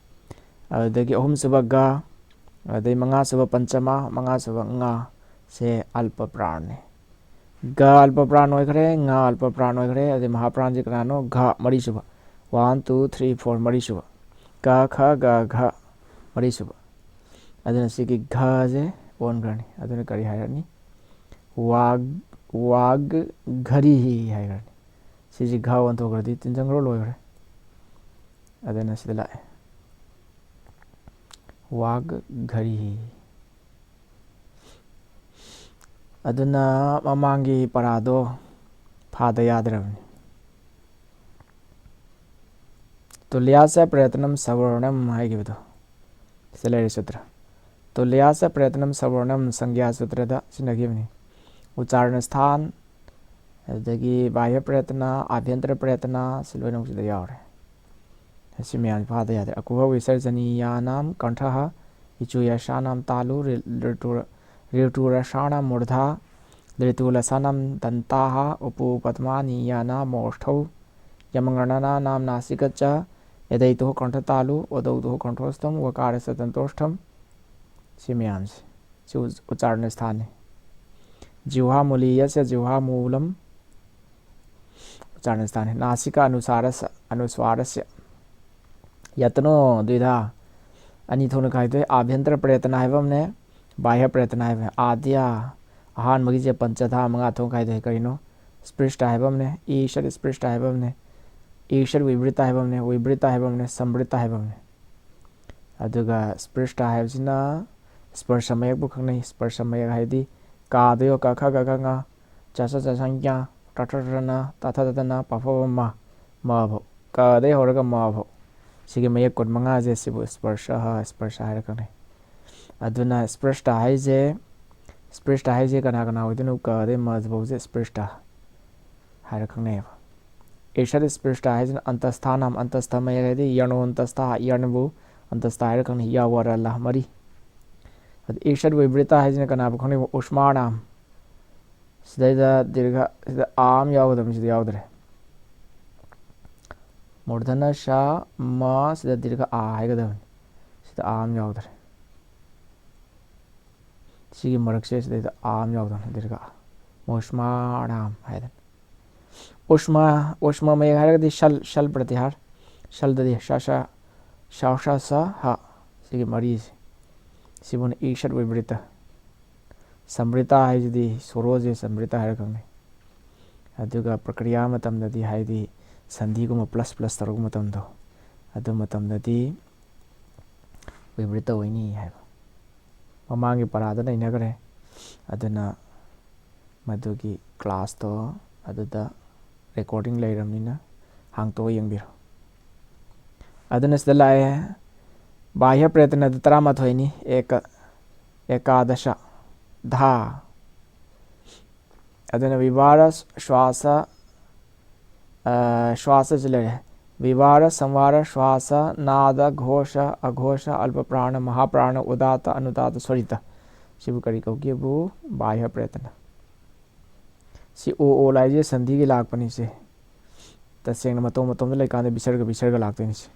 ꯑꯗꯨꯗꯒꯤ ꯑꯍꯨꯝꯁꯨꯕ ꯒ, ꯑꯗꯨꯗꯩ ꯃꯉꯥꯁꯨꯕ ꯄꯟꯆꯃ, ꯃꯉꯥꯁꯨꯕ ꯉ ꯁꯦ ꯑꯜꯄ ꯄ꯭ꯔꯥꯟꯅꯤ꯫ ꯒ ꯑꯜꯄ ꯄ꯭ꯔꯥꯟ ꯑꯣꯏꯈ꯭ꯔꯦ, ꯉ ꯑꯜꯄ ꯄ꯭ꯔꯥꯟ ꯑꯣꯏꯈ꯭ꯔꯦ, ꯑꯗꯩ ꯃꯍꯥꯄ꯭ꯔꯥꯟꯁꯦ ꯀꯅꯥꯅꯣ? ꯘ ꯃꯔꯤꯁꯨꯕ꯫ One, two, three, four ꯃꯔꯤꯁꯨꯕ꯫ ꯀ, ꯈ, ꯒ, ꯘ ꯃꯔꯤꯁꯨꯕ꯫ ꯑꯗꯨꯅ ꯁꯤꯒꯤ ꯘꯁꯦ ꯑꯣꯟꯈ꯭ꯔꯅꯤ꯫ ꯑꯗꯨꯅ ꯀꯔꯤ ꯍꯥꯏꯔꯅꯤ? ꯋꯥꯒ, ꯋꯥꯒ ꯘꯔꯤꯍꯤ ꯍꯥꯏꯈ꯭ꯔꯅꯤ꯫ ꯁꯤꯁꯤ ꯘ ꯑꯣꯟꯊꯣꯛꯈ꯭ꯔꯗꯤ ꯇꯤꯟꯖꯪꯈ꯭ꯔꯣ ꯂꯣꯏꯈ꯭ꯔꯦ꯫ ꯑꯗꯨꯅ ꯁꯤꯗ ꯂꯥꯛꯑꯦ꯫ ꯋꯥꯒ ꯘꯔꯤꯍꯤ꯫ ꯑꯗꯨꯅ ꯃꯃꯥꯡꯒꯤ ꯄꯔꯥꯗꯣ ꯐꯥꯗ ꯌꯥꯗ꯭ꯔꯕꯅꯤ꯫ ꯇꯨꯂ꯭ꯌꯥꯁ ꯄ꯭ꯔꯌꯇꯅꯝ ꯁꯕꯔꯅꯝ ꯍꯥꯏꯈꯤꯕꯗꯣ ꯁꯤꯗ ꯂꯩꯔꯦ ꯁꯨꯇ꯭ꯔ꯫ ꯇꯨꯂ꯭ꯌꯥꯁ ꯄ꯭ꯔꯌꯇꯅꯝ ꯁꯕꯔꯅꯝ ꯁꯪꯒ꯭ꯌꯥ ꯁꯨꯇ꯭ꯔꯗ ꯁꯤꯖꯤꯟꯅꯈꯤꯕꯅꯤ꯫ ꯎꯆꯥꯔꯅ ꯁ꯭ꯊꯥꯟ, ꯑꯗꯨꯗꯒꯤ ꯕꯥꯍ꯭ꯌ ꯄ꯭ꯔꯌꯇꯅ, ꯑꯥꯚ꯭ꯌꯟꯇꯔ ꯄ꯭ꯔꯌꯇꯅ, ꯁꯤ ꯂꯣꯏꯅꯃꯛ ꯁꯤꯗ ꯌꯥꯎꯔꯦ꯫ ꯁꯤ ꯃꯌꯥꯝꯁꯤ ꯐꯥꯗ ꯌꯥꯗꯦ꯫ ꯑꯀꯨꯍ ꯋꯤꯁꯔꯖꯅꯤꯌꯥꯅꯥꯝ ꯀꯟꯊꯍ ꯏꯆꯨ ꯌꯁꯥꯅꯥꯝ ꯇꯥꯂꯨ ꯔꯤ-, ꯔꯤꯇꯨꯔ-, ऋतुरसाणां मूर्धा धृतुलसानां दन्ताः उपू पद्मानीयानामोष्ठौ यमगणनानां नासिका च यदैतुः कण्ठतालु उदौतुः कण्ठोत्स्थं वकारस्य दन्तोष्ठं꯫ ꯁꯤ ꯃꯌꯥꯝꯁꯦ, ꯁꯤ ꯎꯆ-, ꯎꯆꯥꯔꯅ ꯁ꯭ꯊꯥꯟꯅꯤ꯫ ꯖꯤꯍ꯭ꯋꯥ ꯃꯨꯂꯤꯌꯁ ꯖꯤꯍ꯭ꯋꯥ ꯃꯨꯂꯝ ꯎꯆꯥꯔꯅ ꯁ꯭ꯊꯥꯟꯅꯤ꯫ ꯅꯥꯁꯤꯀꯥ ꯑꯅꯨꯁꯥꯔꯁ ꯑꯅꯨꯁ꯭ꯋꯥꯔꯁ ꯌꯇꯅꯣ ꯗ꯭ꯋꯤꯙꯥ꯫ ꯑꯅꯤ ꯊꯣꯛꯅ ꯈꯥꯏꯗꯣꯛꯑꯦ꯫ ꯑꯥꯚ꯭ꯌꯟꯇꯔ ꯄ꯭ꯔꯦꯇꯅ ꯍꯥꯏꯕ ꯑꯃꯅꯦ, ꯕꯥꯍ꯭ꯌ ꯄ꯭ꯔꯦꯇꯅ ꯍꯥꯏꯕ ꯑꯃꯅꯦ꯫ ꯑꯥꯗ꯭ꯌꯥ, ꯑꯍꯥꯟꯕꯒꯤꯁꯦ ꯄꯟꯆꯙꯥ, ꯃꯉꯥ ꯊꯣꯛꯅ ꯈꯥꯏꯗꯣꯛꯑꯦ꯫ ꯀꯔꯤꯅꯣ? ꯁ꯭ꯄ꯭ꯔꯤꯁ꯭ꯇ ꯍꯥꯏꯕ ꯑꯃꯅꯦ, ꯏꯁꯠ ꯁ꯭ꯄ꯭ꯔꯤꯁ꯭ꯇ ꯍꯥꯏꯕ ꯑꯃꯅꯦ, ꯏꯁꯠ ꯋꯤꯕ꯭ꯔꯤꯇ ꯍꯥꯏꯕ ꯑꯃꯅꯦ, ꯋꯤꯕ꯭ꯔꯤꯇ ꯍꯥꯏꯕ ꯑꯃꯅꯦ, ꯁꯝꯕ꯭ꯔꯤꯇ ꯍꯥꯏꯕ ꯑꯃꯅꯦ꯫ ꯑꯗꯨꯒ ꯁ꯭ꯄ꯭ꯔꯤꯁ꯭ꯇ ꯍꯥꯏꯕꯁꯤꯅ ꯁ꯭ꯄꯔꯁ ꯃꯌꯦꯛꯄꯨ ꯈꯪꯅꯩ꯫ ꯁ꯭ꯄꯔꯁ ꯃꯌꯦꯛ ꯍꯥꯏꯗꯤ ꯀꯥꯗ ꯌꯣ ꯀ ꯈ ꯒ ꯘ ꯉ ꯆ ꯁ ꯆ ꯁ ꯀ꯭ꯌꯥ ꯇ ꯇ ꯇ ꯅ ꯇ ꯊ ꯇ ꯇ ꯅ ꯄ ꯐ ꯕ ꯃ, ꯃ ꯐꯥꯎ, ꯀꯗꯩ ꯍꯧꯔꯒ ꯃ ꯐꯥꯎ꯫ ꯁꯤꯒꯤ ꯃꯌꯦꯛ ꯀꯨꯟ ꯃꯉꯥꯁꯦ ꯁꯤꯕꯨ ꯁ꯭ꯄꯔꯁ, ꯁ꯭ꯄꯔꯁ ꯍꯥꯏꯔ ꯈꯪꯅꯩ꯫ ꯑꯗꯨꯅ ꯁ꯭ꯄ꯭ꯔꯤꯁ꯭ꯇ ꯍꯥꯏꯁꯦ, ꯁ꯭ꯄ꯭ꯔꯤꯁ꯭ꯇ ꯍꯥꯏꯁꯦ ꯀꯅꯥ ꯀꯅꯥ ꯑꯣꯏꯗꯣꯏꯅꯣ? ꯀꯗꯩ ꯃ ꯐꯥꯎꯁꯦ ꯁ꯭ꯄ꯭ꯔꯤꯁ꯭ꯇ ꯍꯥꯏꯔ ꯈꯪꯅꯩꯌꯦꯕ꯫ ꯏꯁꯠ ꯁ꯭ꯄ꯭ꯔꯤꯁ꯭ꯇ ꯍꯥꯏꯁꯤꯅ ꯑꯟꯇꯁꯊꯥꯅꯝ, ꯑꯟꯇꯁꯊ ꯃꯌꯦꯛ ꯍꯥꯏꯗꯤ ꯌꯔꯅꯣꯟꯇꯁꯊ, ꯌꯔꯅꯕꯨ ꯑꯟꯇꯁꯊ ꯍꯥꯏꯔ ꯈꯪꯅꯩ꯫ ꯌꯥ ꯋ ꯔ ꯂ ꯃꯔꯤ꯫ ꯑꯗ ꯏꯁꯠ ꯋꯤꯕ꯭ꯔꯤꯇ ꯍꯥꯏꯁꯤꯅ ꯀꯅꯥꯕꯨ ꯈꯪꯅꯩꯕ? ꯎꯁꯃꯥꯅꯝ꯫ ꯁꯤꯗꯩꯗ ꯗꯤꯔꯘ, ꯁꯤꯗ ꯑꯥ ꯑꯃ ꯌꯥꯎꯒꯗꯕꯅꯤ, ꯁꯤꯗ ꯌꯥꯎꯗ꯭ꯔꯦ꯫ ꯃꯨꯔꯙꯅ ꯁ ꯃ, ꯁꯤꯗ ꯗꯤꯔꯘ ꯑꯥ ꯍꯥꯏꯒꯗꯕꯅꯤ, ꯁꯤꯗ ꯑꯥ ꯑꯃ ꯌꯥꯎꯗ꯭ꯔꯦ꯫ ꯁꯤꯒꯤ ꯃꯔꯛꯁꯦ ꯁꯤꯗꯩꯗ ꯑꯥ ꯑꯃ ꯌꯥꯎꯗꯕꯅꯤ, ꯗꯤꯔꯘ ꯑꯥ꯫ ꯃꯣꯁꯃꯥꯔꯥꯝ ꯍꯥꯏꯗꯅ꯫ ꯎꯁꯃꯥ, ꯎꯁꯃꯥ ꯃꯌꯦꯛ ꯍꯥꯏꯔꯒꯗꯤ ꯁꯜ, ꯁꯜ ꯄ꯭ꯔꯇꯤꯍꯥꯔ, ꯁꯜꯗꯗꯤ ꯁ, ꯁ, ꯁ, ꯁ, ꯁ, ꯍ꯫ ꯁꯤꯒꯤ ꯃꯔꯤꯁꯦ꯫ ꯁꯤꯕꯨꯅ ꯏꯁꯠ ꯋꯤꯕ꯭ꯔꯤꯇ꯫ ꯁꯝꯕ꯭ꯔꯤꯇ ꯍꯥꯏꯁꯤꯗꯤ ꯁꯣꯔꯣꯁꯦ ꯁꯝꯕ꯭ꯔꯤꯇ ꯍꯥꯏꯔ ꯈꯪꯅꯩ꯫ ꯑꯗꯨꯒ ꯄ꯭ꯔꯀ꯭ꯔꯤꯌꯥ ꯃꯇꯝꯗꯗꯤ, ꯍꯥꯏꯗꯤ ꯁꯟꯙꯤꯒꯨꯝꯕ ꯄ꯭ꯂꯁ ꯄ꯭ꯂꯁ ꯇꯧꯔꯛꯄ ꯃꯇꯝꯗꯣ, ꯑꯗꯨ ꯃꯇꯝꯗꯗꯤ ꯋꯤꯕ꯭ꯔꯤꯇ ꯑꯣꯏꯅꯤ ꯍꯥꯏꯕ꯫ ꯃꯃꯥꯡꯒꯤ ꯄꯔꯥꯗ ꯅꯩꯅꯈ꯭ꯔꯦ꯫ ꯑꯗꯨꯅ ꯃꯗꯨꯒꯤ ꯀ꯭ꯂꯥꯁꯇꯣ ꯑꯗꯨꯗ ꯔꯦꯀꯣꯔꯗꯤꯡ ꯂꯩꯔꯕꯅꯤꯅ ꯍꯥꯡꯇꯣꯛꯑ ꯌꯦꯡꯕꯤꯔꯣ꯫ ꯑꯗꯨꯅ ꯁꯤꯗ ꯂꯥꯛꯑꯦ, ꯕꯥꯍ꯭ꯌ ꯄ꯭ꯔꯦꯇꯅꯗ ꯇꯔꯥꯃꯥꯊꯣꯏꯅꯤ, ꯑꯦꯀ, ꯑꯦꯀꯥꯗꯁ, ꯙꯥ꯫ ꯑꯗꯨꯅ ꯋꯤꯕꯥꯔ ꯁ꯭ꯋꯥꯁ, ꯑ, ꯁ꯭ꯋꯥꯁꯁꯨ ꯂꯩꯔꯦ꯫ ꯋꯤꯕꯥꯔ, ꯁꯝꯋꯥꯔ, ꯁ꯭ꯋꯥꯁ, ꯅꯥꯗ, ꯘꯣꯁ, ꯑꯘꯣꯁ, ꯑꯜꯄ ꯄ꯭ꯔꯥꯅ, ꯃꯍꯥꯄ꯭ꯔꯥꯅ, ꯎꯗꯥꯇ, ꯑꯅꯨꯗꯥꯇ, ꯁꯣꯔꯤꯇ꯫ ꯁꯤꯕꯨ ꯀꯔꯤ ꯀꯧꯒꯦꯕꯨ? ꯕꯥꯍ꯭ꯌ ꯄ꯭ꯔꯌꯠꯅ꯫ ꯁꯤ ꯑꯣ ꯑꯣ ꯂꯥꯏꯁꯦ ꯁꯟꯙꯤꯒꯤ ꯂꯥꯛꯄꯅꯤ꯫ ꯁꯦ ꯇꯁꯦꯡꯅ ꯃꯇꯣꯝ ꯃꯇꯣꯝꯗ ꯂꯩꯀꯥꯟꯗ ꯕꯤꯁꯔꯒ ꯕꯤꯁꯔꯒ ꯂꯥꯛꯇꯣꯏꯅꯤ꯫ ꯁꯦ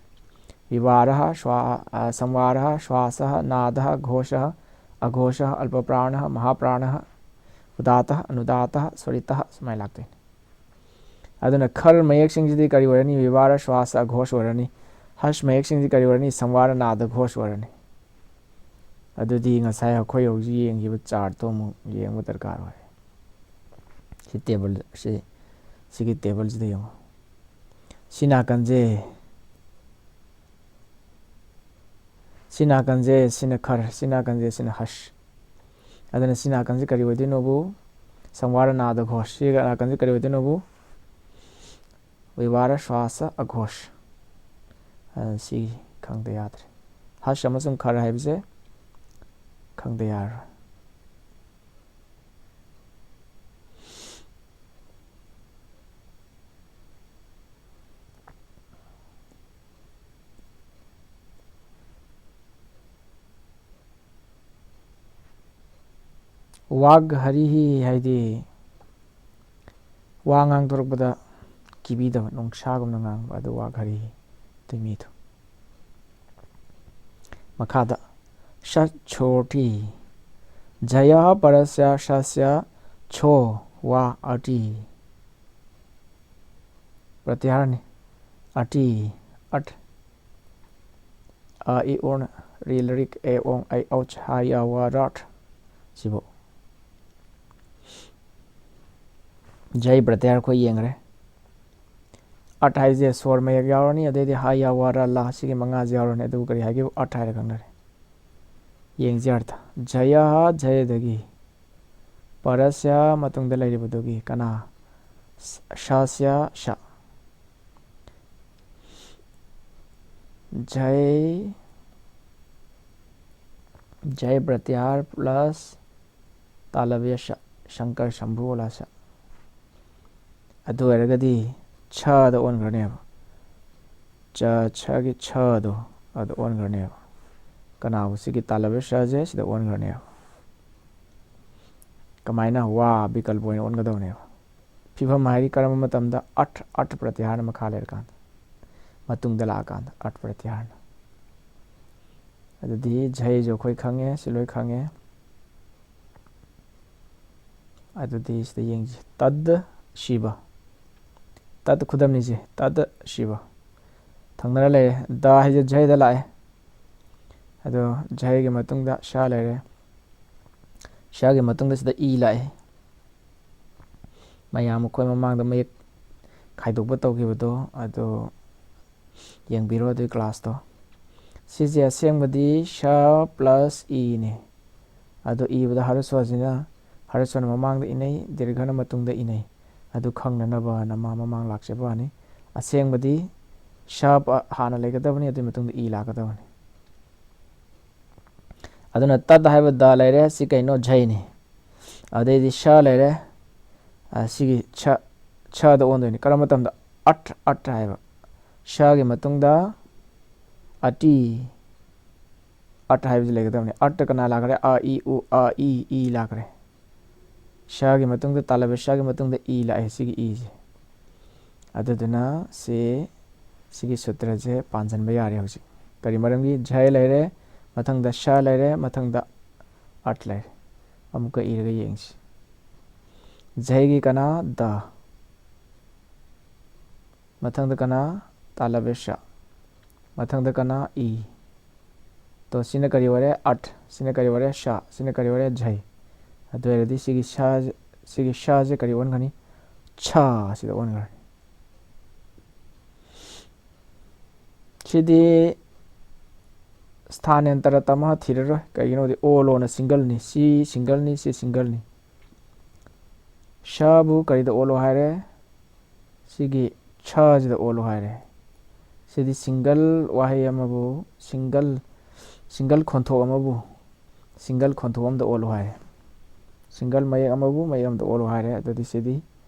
ꯕꯤꯕꯥꯔꯍ ꯁ꯭ꯋꯥ ꯑ, ꯁꯝꯋꯥꯔꯍ ꯁ꯭ꯋꯥꯁꯍ ꯅꯥꯗꯍ ꯘꯣꯁꯍ ꯑꯘꯣꯁꯍ ꯑꯜꯄ ꯄ꯭ꯔꯥꯅꯍ ꯃꯍꯥꯄ꯭ꯔꯥꯅꯍ ꯎꯗꯥꯇꯍ ꯑꯅꯨꯗꯥꯇꯍ ꯁ꯭ꯋꯔꯤꯇꯍ ꯁꯨꯃꯥꯏꯅ ꯂꯥꯛꯇꯣꯏꯅꯤ꯫ ꯑꯗꯨꯅ ꯈꯔ ꯃꯌꯦꯛꯁꯤꯡꯁꯤꯗꯤ ꯀꯔꯤ ꯑꯣꯏꯔꯅꯤ? ꯕꯤꯕꯥꯔ ꯁ꯭ꯋꯥꯁ ꯑꯘꯣꯁ ꯑꯣꯏꯔꯅꯤ꯫ ꯍꯁ ꯃꯌꯦꯛꯁꯤꯡꯁꯤꯗꯤ ꯀꯔꯤ ꯑꯣꯏꯔꯅꯤ? ꯁꯝꯋꯥꯔ ꯅꯥꯗ ꯘꯣꯁ ꯑꯣꯏꯔꯅꯤ꯫ ꯑꯗꯨꯗꯤ ꯉꯁꯥꯏ ꯑꯩꯈꯣꯏ ꯍꯧꯖꯤꯛ ꯌꯦꯡꯈꯤꯕ ꯆꯥꯔꯠꯇꯣ ꯑꯃꯨꯛ ꯌꯦꯡꯕ ꯗꯔꯀꯥꯔ ꯑꯣꯏ꯫ ꯁꯤ ꯇꯦꯕꯜ ꯁꯤ ꯁꯤꯒꯤ ꯇꯦꯕꯜꯁꯤꯗ ꯌꯦꯡꯉꯣ꯫ ꯁꯤ ꯅꯥꯀꯟꯁꯦ ꯁꯤ ꯅꯥꯀꯟꯁꯦ ꯁꯤꯅ ꯈꯔ, ꯁꯤ ꯅꯥꯀꯟꯁꯦ ꯁꯤꯅ ꯍꯁ꯫ ꯑꯗꯨꯅ ꯁꯤ ꯅꯥꯀꯟꯁꯦ ꯀꯔꯤ ꯑꯣꯏꯗꯣꯏꯅꯣꯕꯨ? ꯁꯝꯋꯥꯔ ꯅꯥꯗ ꯘꯣꯁ꯫ ꯁꯤ ꯅꯥꯀꯟꯁꯦ ꯀꯔꯤ ꯑꯣꯏꯗꯣꯏꯅꯣꯕꯨ? ꯕꯤꯕꯥꯔ ꯁ꯭ꯋꯥꯁ ꯑꯘꯣꯁ꯫ ꯑ, ꯁꯤ ꯈꯪꯗ ꯌꯥꯗ꯭ꯔꯦ꯫ ꯍꯁ ꯑꯃꯁꯨꯡ ꯈꯔ ꯍꯥꯏꯕꯁꯦ ꯈꯪꯗ ꯌꯥꯔꯣꯏ꯫ ꯋꯥꯒ ꯍꯔꯤꯍꯤ ꯍꯥꯏꯗꯤ ꯋꯥ ꯉꯥꯡꯊꯣꯔꯛꯄꯗ ꯀꯤꯕꯤꯗꯕ, ꯅꯣꯡꯁꯥꯒꯨꯝꯅ ꯉꯥꯡꯕ, ꯑꯗꯨ ꯋꯥꯒ ꯍꯔꯤꯍꯤ ꯑꯗꯨ ꯃꯤꯗꯣ꯫ ꯃꯈꯥꯗ ꯁ ꯁꯣ ꯇꯤ꯫ ꯖꯌ ꯄꯔꯁ꯭ꯌ ꯁꯁ꯭ꯌ ꯁꯣ ꯋꯥ ꯑꯇꯤ꯫ ꯄ꯭ꯔꯇꯤꯍꯥꯔꯅꯤ꯫ ꯑꯇꯤ꯫ ꯑꯠ꯫ ꯑ, ꯏ, ꯎꯔꯅ ꯔꯤ ꯂꯔꯤꯛ ꯑꯦ ꯑꯣꯡ ꯑꯩ ꯑꯧꯆ ꯍꯥ ꯌꯥ ꯋꯥ ꯔꯥꯠ꯫ ꯁꯤꯕꯨ ꯖꯩ ꯄ꯭ꯔꯇꯤꯍꯥꯔ ꯑꯩꯈꯣꯏ ꯌꯦꯡꯈ꯭ꯔꯦ꯫ ꯑꯠ ꯍꯥꯏꯁꯦ ꯁꯣꯔ ꯃꯌꯦꯛ ꯌꯥꯎꯔꯅꯤ, ꯑꯗꯩꯗꯤ ꯍꯥ ꯌꯥ ꯋꯥ ꯔꯥ ꯂꯥ ꯁꯤꯒꯤ ꯃꯉꯥꯁꯦ ꯌꯥꯎꯔꯅꯤ, ꯑꯗꯨꯕꯨ ꯀꯔꯤ ꯍꯥꯏꯒꯦꯕꯨ? ꯑꯠ ꯍꯥꯏꯔ ꯈꯪꯅꯔꯦ꯫ ꯌꯦꯡꯁꯤ ꯑꯔꯊ꯫ ꯖꯌ ꯖꯌꯗꯒꯤ꯫ ꯄꯔꯁ꯭ꯌ ꯃꯇꯨꯡꯗ ꯂꯩꯔꯤꯕꯗꯨꯒꯤ ꯀꯅꯥ? ꯁ-, ꯁꯁ꯭ꯌ ꯁ꯫ ꯖꯩ, ꯖꯩ ꯄ꯭ꯔꯇꯤꯍꯥꯔ plus ꯇꯥꯂꯕ꯭ꯌ ꯁ, ꯁꯪꯀꯔ ꯁꯝꯚꯨ ꯑꯣꯂꯥ ꯁ꯫ ꯑꯗꯨ ꯑꯣꯏꯔꯒꯗꯤ ꯁꯗ ꯑꯣꯟꯈ꯭ꯔꯅꯦꯕ꯫ ꯆ, ꯁꯒꯤ ꯁꯗꯣ ꯑꯗꯨ ꯑꯣꯟꯈ꯭ꯔꯅꯦꯕ꯫ ꯀꯅꯥꯕꯨ? ꯁꯤꯒꯤ ꯇꯥꯂꯕ꯭ꯌ ꯁꯁꯦ ꯁꯤꯗ ꯑꯣꯟꯈ꯭ꯔꯅꯦꯕ꯫ ꯀꯃꯥꯏꯅ ꯋꯥ ꯕꯤꯀꯜꯄ ꯑꯣꯏꯅ ꯑꯣꯟꯒꯗꯕꯅꯦꯕ꯫ ꯐꯤꯕꯝ ꯍꯥꯏꯗꯤ ꯀꯔꯝꯕ ꯃꯇꯝꯗ ꯑꯠ, ꯑꯠ ꯄ꯭ꯔꯇꯤꯍꯥꯔꯅ ꯃꯈꯥ ꯂꯩꯔꯀꯥꯟꯗ, ꯃꯇꯨꯡꯗ ꯂꯥꯛꯑꯀꯥꯟꯗ ꯑꯠ ꯄ꯭ꯔꯇꯤꯍꯥꯔꯅ꯫ ꯑꯗꯨꯗꯤ ꯖꯩꯁꯨ ꯑꯩꯈꯣꯏ ꯈꯪꯉꯦ, ꯁꯤ ꯂꯣꯏ ꯈꯪꯉꯦ꯫ ꯑꯗꯨꯗꯤ ꯁꯤꯗ ꯌꯦꯡꯁꯤ, ꯇꯗ ꯁꯤꯕ, ꯇꯗ ꯈꯨꯗꯝꯅꯤꯁꯦ, ꯇꯗ ꯁꯤꯕ꯫ ꯊꯪꯅꯔ ꯂꯩꯔꯦ, ꯗ ꯍꯥꯏꯁꯦ ꯖꯩꯗ ꯂꯥꯛꯑꯦ꯫ ꯑꯗꯣ ꯖꯩꯒꯤ ꯃꯇꯨꯡꯗ ꯁ ꯂꯩꯔꯦ, ꯁꯒꯤ ꯃꯇꯨꯡꯗ ꯁꯤꯗ ꯏ ꯂꯥꯛꯑꯦ꯫ ꯃꯌꯥꯝ ꯑꯩꯈꯣꯏ ꯃꯃꯥꯡꯗ ꯃꯌꯦꯛ ꯈꯥꯏꯗꯣꯛꯄ ꯇꯧꯈꯤꯕꯗꯣ ꯑꯗꯨ ꯌꯦꯡꯕꯤꯔꯣ, ꯑꯗꯨꯒꯤ ꯀ꯭ꯂꯥꯁꯇꯣ꯫ ꯁꯤꯁꯦ ꯑꯁꯦꯡꯕꯗꯤ ꯁ ꯄ꯭ꯂꯁ ꯏꯅꯤ꯫ ꯑꯗꯣ ꯏꯕꯗ ꯍꯔꯁ꯭ꯋꯥꯁꯤꯅ, ꯍꯔꯁ꯭ꯋꯥꯅ ꯃꯃꯥꯡꯗ ꯏꯅꯩ, ꯗꯤꯔꯘꯅ ꯃꯇꯨꯡꯗ ꯏꯅꯩ꯫ ꯑꯗꯨ ꯈꯪꯅꯅꯕꯅ ꯃꯥ ꯃꯃꯥꯡ ꯂꯥꯛꯆꯕ ꯋꯥꯅꯤ꯫ ꯑꯁꯦꯡꯕꯗꯤ ꯁ ꯄ-, ꯍꯥꯟꯅ ꯂꯩꯒꯗꯕꯅꯤ, ꯑꯗꯨꯒꯤ ꯃꯇꯨꯡꯗ ꯏ ꯂꯥꯛꯀꯗꯕꯅꯤ꯫ ꯑꯗꯨꯅ ꯇꯠ ꯍꯥꯏꯕ ꯗ ꯂꯩꯔꯦ, ꯁꯤ ꯀꯩꯅꯣ? ꯖꯩꯅꯤ꯫ ꯑꯗꯩꯗꯤ ꯁ ꯂꯩꯔꯦ, ꯑ, ꯁꯤꯒꯤ ꯁ, ꯁꯗ ꯑꯣꯟꯗꯣꯏꯅꯤ꯫ ꯀꯔꯝꯕ ꯃꯇꯝꯗ? ꯑꯠ, ꯑꯠ ꯍꯥꯏꯕ꯫ ꯁꯒꯤ ꯃꯇꯨꯡꯗ ꯑꯇꯤ, ꯑꯠ ꯍꯥꯏꯕꯁꯤ ꯂꯩꯒꯗꯕꯅꯤ꯫ ꯑꯠꯇ ꯀꯅꯥ ꯂꯥꯛꯈ꯭ꯔꯦ? ꯑ, ꯏ, ꯎ, ꯑ, ꯏ, ꯏ ꯂꯥꯛꯈ꯭ꯔꯦ꯫ ꯁꯒꯤ ꯃꯇꯨꯡꯗ, ꯇꯥꯂꯕ ꯁꯒꯤ ꯃꯇꯨꯡꯗ ꯏ ꯂꯥꯛꯑꯦ, ꯁꯤꯒꯤ ꯏꯁꯦ꯫ ꯑꯗꯨꯗꯨꯅ ꯁꯤ, ꯁꯤꯒꯤ ꯁꯨꯇ꯭ꯔꯁꯦ ꯄꯥꯟꯁꯤꯟꯕ ꯌꯥꯔꯦ ꯍꯧꯖꯤꯛ꯫ ꯀꯔꯤ ꯃꯔꯝꯒꯤ? ꯖꯩ ꯂꯩꯔꯦ, ꯃꯊꯪꯗ ꯁ ꯂꯩꯔꯦ, ꯃꯊꯪꯗ ꯑꯠ ꯂꯩꯔꯦ꯫ ꯑꯃꯨꯛꯀ ꯏꯔꯒ ꯌꯦꯡꯁꯤ꯫ ꯖꯩꯒꯤ ꯀꯅꯥ? ꯗ꯫ ꯃꯊꯪꯗ ꯀꯅꯥ? ꯇꯥꯂꯕꯦꯁ꯫ ꯃꯊꯪꯗ ꯀꯅꯥ? ꯏ꯫ ꯇꯣ, ꯁꯤꯅ ꯀꯔꯤ ꯑꯣꯏꯔꯦ? ꯑꯠ꯫ ꯁꯤꯅ ꯀꯔꯤ ꯑꯣꯏꯔꯦ? ꯁ꯫ ꯁꯤꯅ ꯀꯔꯤ ꯑꯣꯏꯔꯦ? ꯖꯩ꯫ ꯑꯗꯨ ꯑꯣꯏꯔꯗꯤ ꯁꯤꯒꯤ ꯁ, ꯁꯤꯒꯤ ꯁꯁꯦ ꯀꯔꯤ ꯑꯣꯟꯈ꯭ꯔꯅꯤ? ꯁ ꯁꯤꯗ ꯑꯣꯟꯈ꯭ꯔꯅꯤ꯫ ꯁꯤꯗꯤ ꯁ꯭ꯊꯥꯅꯦꯟꯇꯔ ꯇꯃ ꯊꯤꯔꯔꯣꯏ꯫ ꯀꯩꯒꯤꯅꯣꯗꯤ ꯑꯣ ꯂꯣꯅ ꯁꯤꯡꯒꯜꯅꯤ, ꯁꯤ ꯁꯤꯡꯒꯜꯅꯤ, ꯁꯤ ꯁꯤꯡꯒꯜꯅꯤ꯫ ꯁꯕꯨ ꯀꯔꯤꯗ ꯑꯣꯜꯂꯣ ꯍꯥꯏꯔꯦ? ꯁꯤꯒꯤ ꯁꯁꯤꯗ ꯑꯣꯜꯂꯣ ꯍꯥꯏꯔꯦ꯫ ꯁꯤꯗꯤ ꯁꯤꯡꯒꯜ ꯋꯥꯍꯩ ꯑꯃꯕꯨ, ꯁꯤꯡꯒꯜ, ꯁꯤꯡꯒꯜ ꯈꯣꯟꯊꯣꯛ ꯑꯃꯕꯨ ꯁꯤꯡꯒꯜ ꯈꯣꯟꯊꯣꯛ ꯑꯃꯗ ꯑꯣꯜꯂꯨ ꯍꯥꯏꯔꯦ꯫ ꯁꯤꯡꯒꯜ ꯃꯌꯦꯛ ꯑꯃꯕꯨ ꯃꯌꯦꯛ ꯑꯃꯗ ꯑꯣꯜꯂꯨ ꯍꯥꯏꯔꯦ꯫ ꯑꯗꯨꯗꯤ ꯁꯤꯗꯤ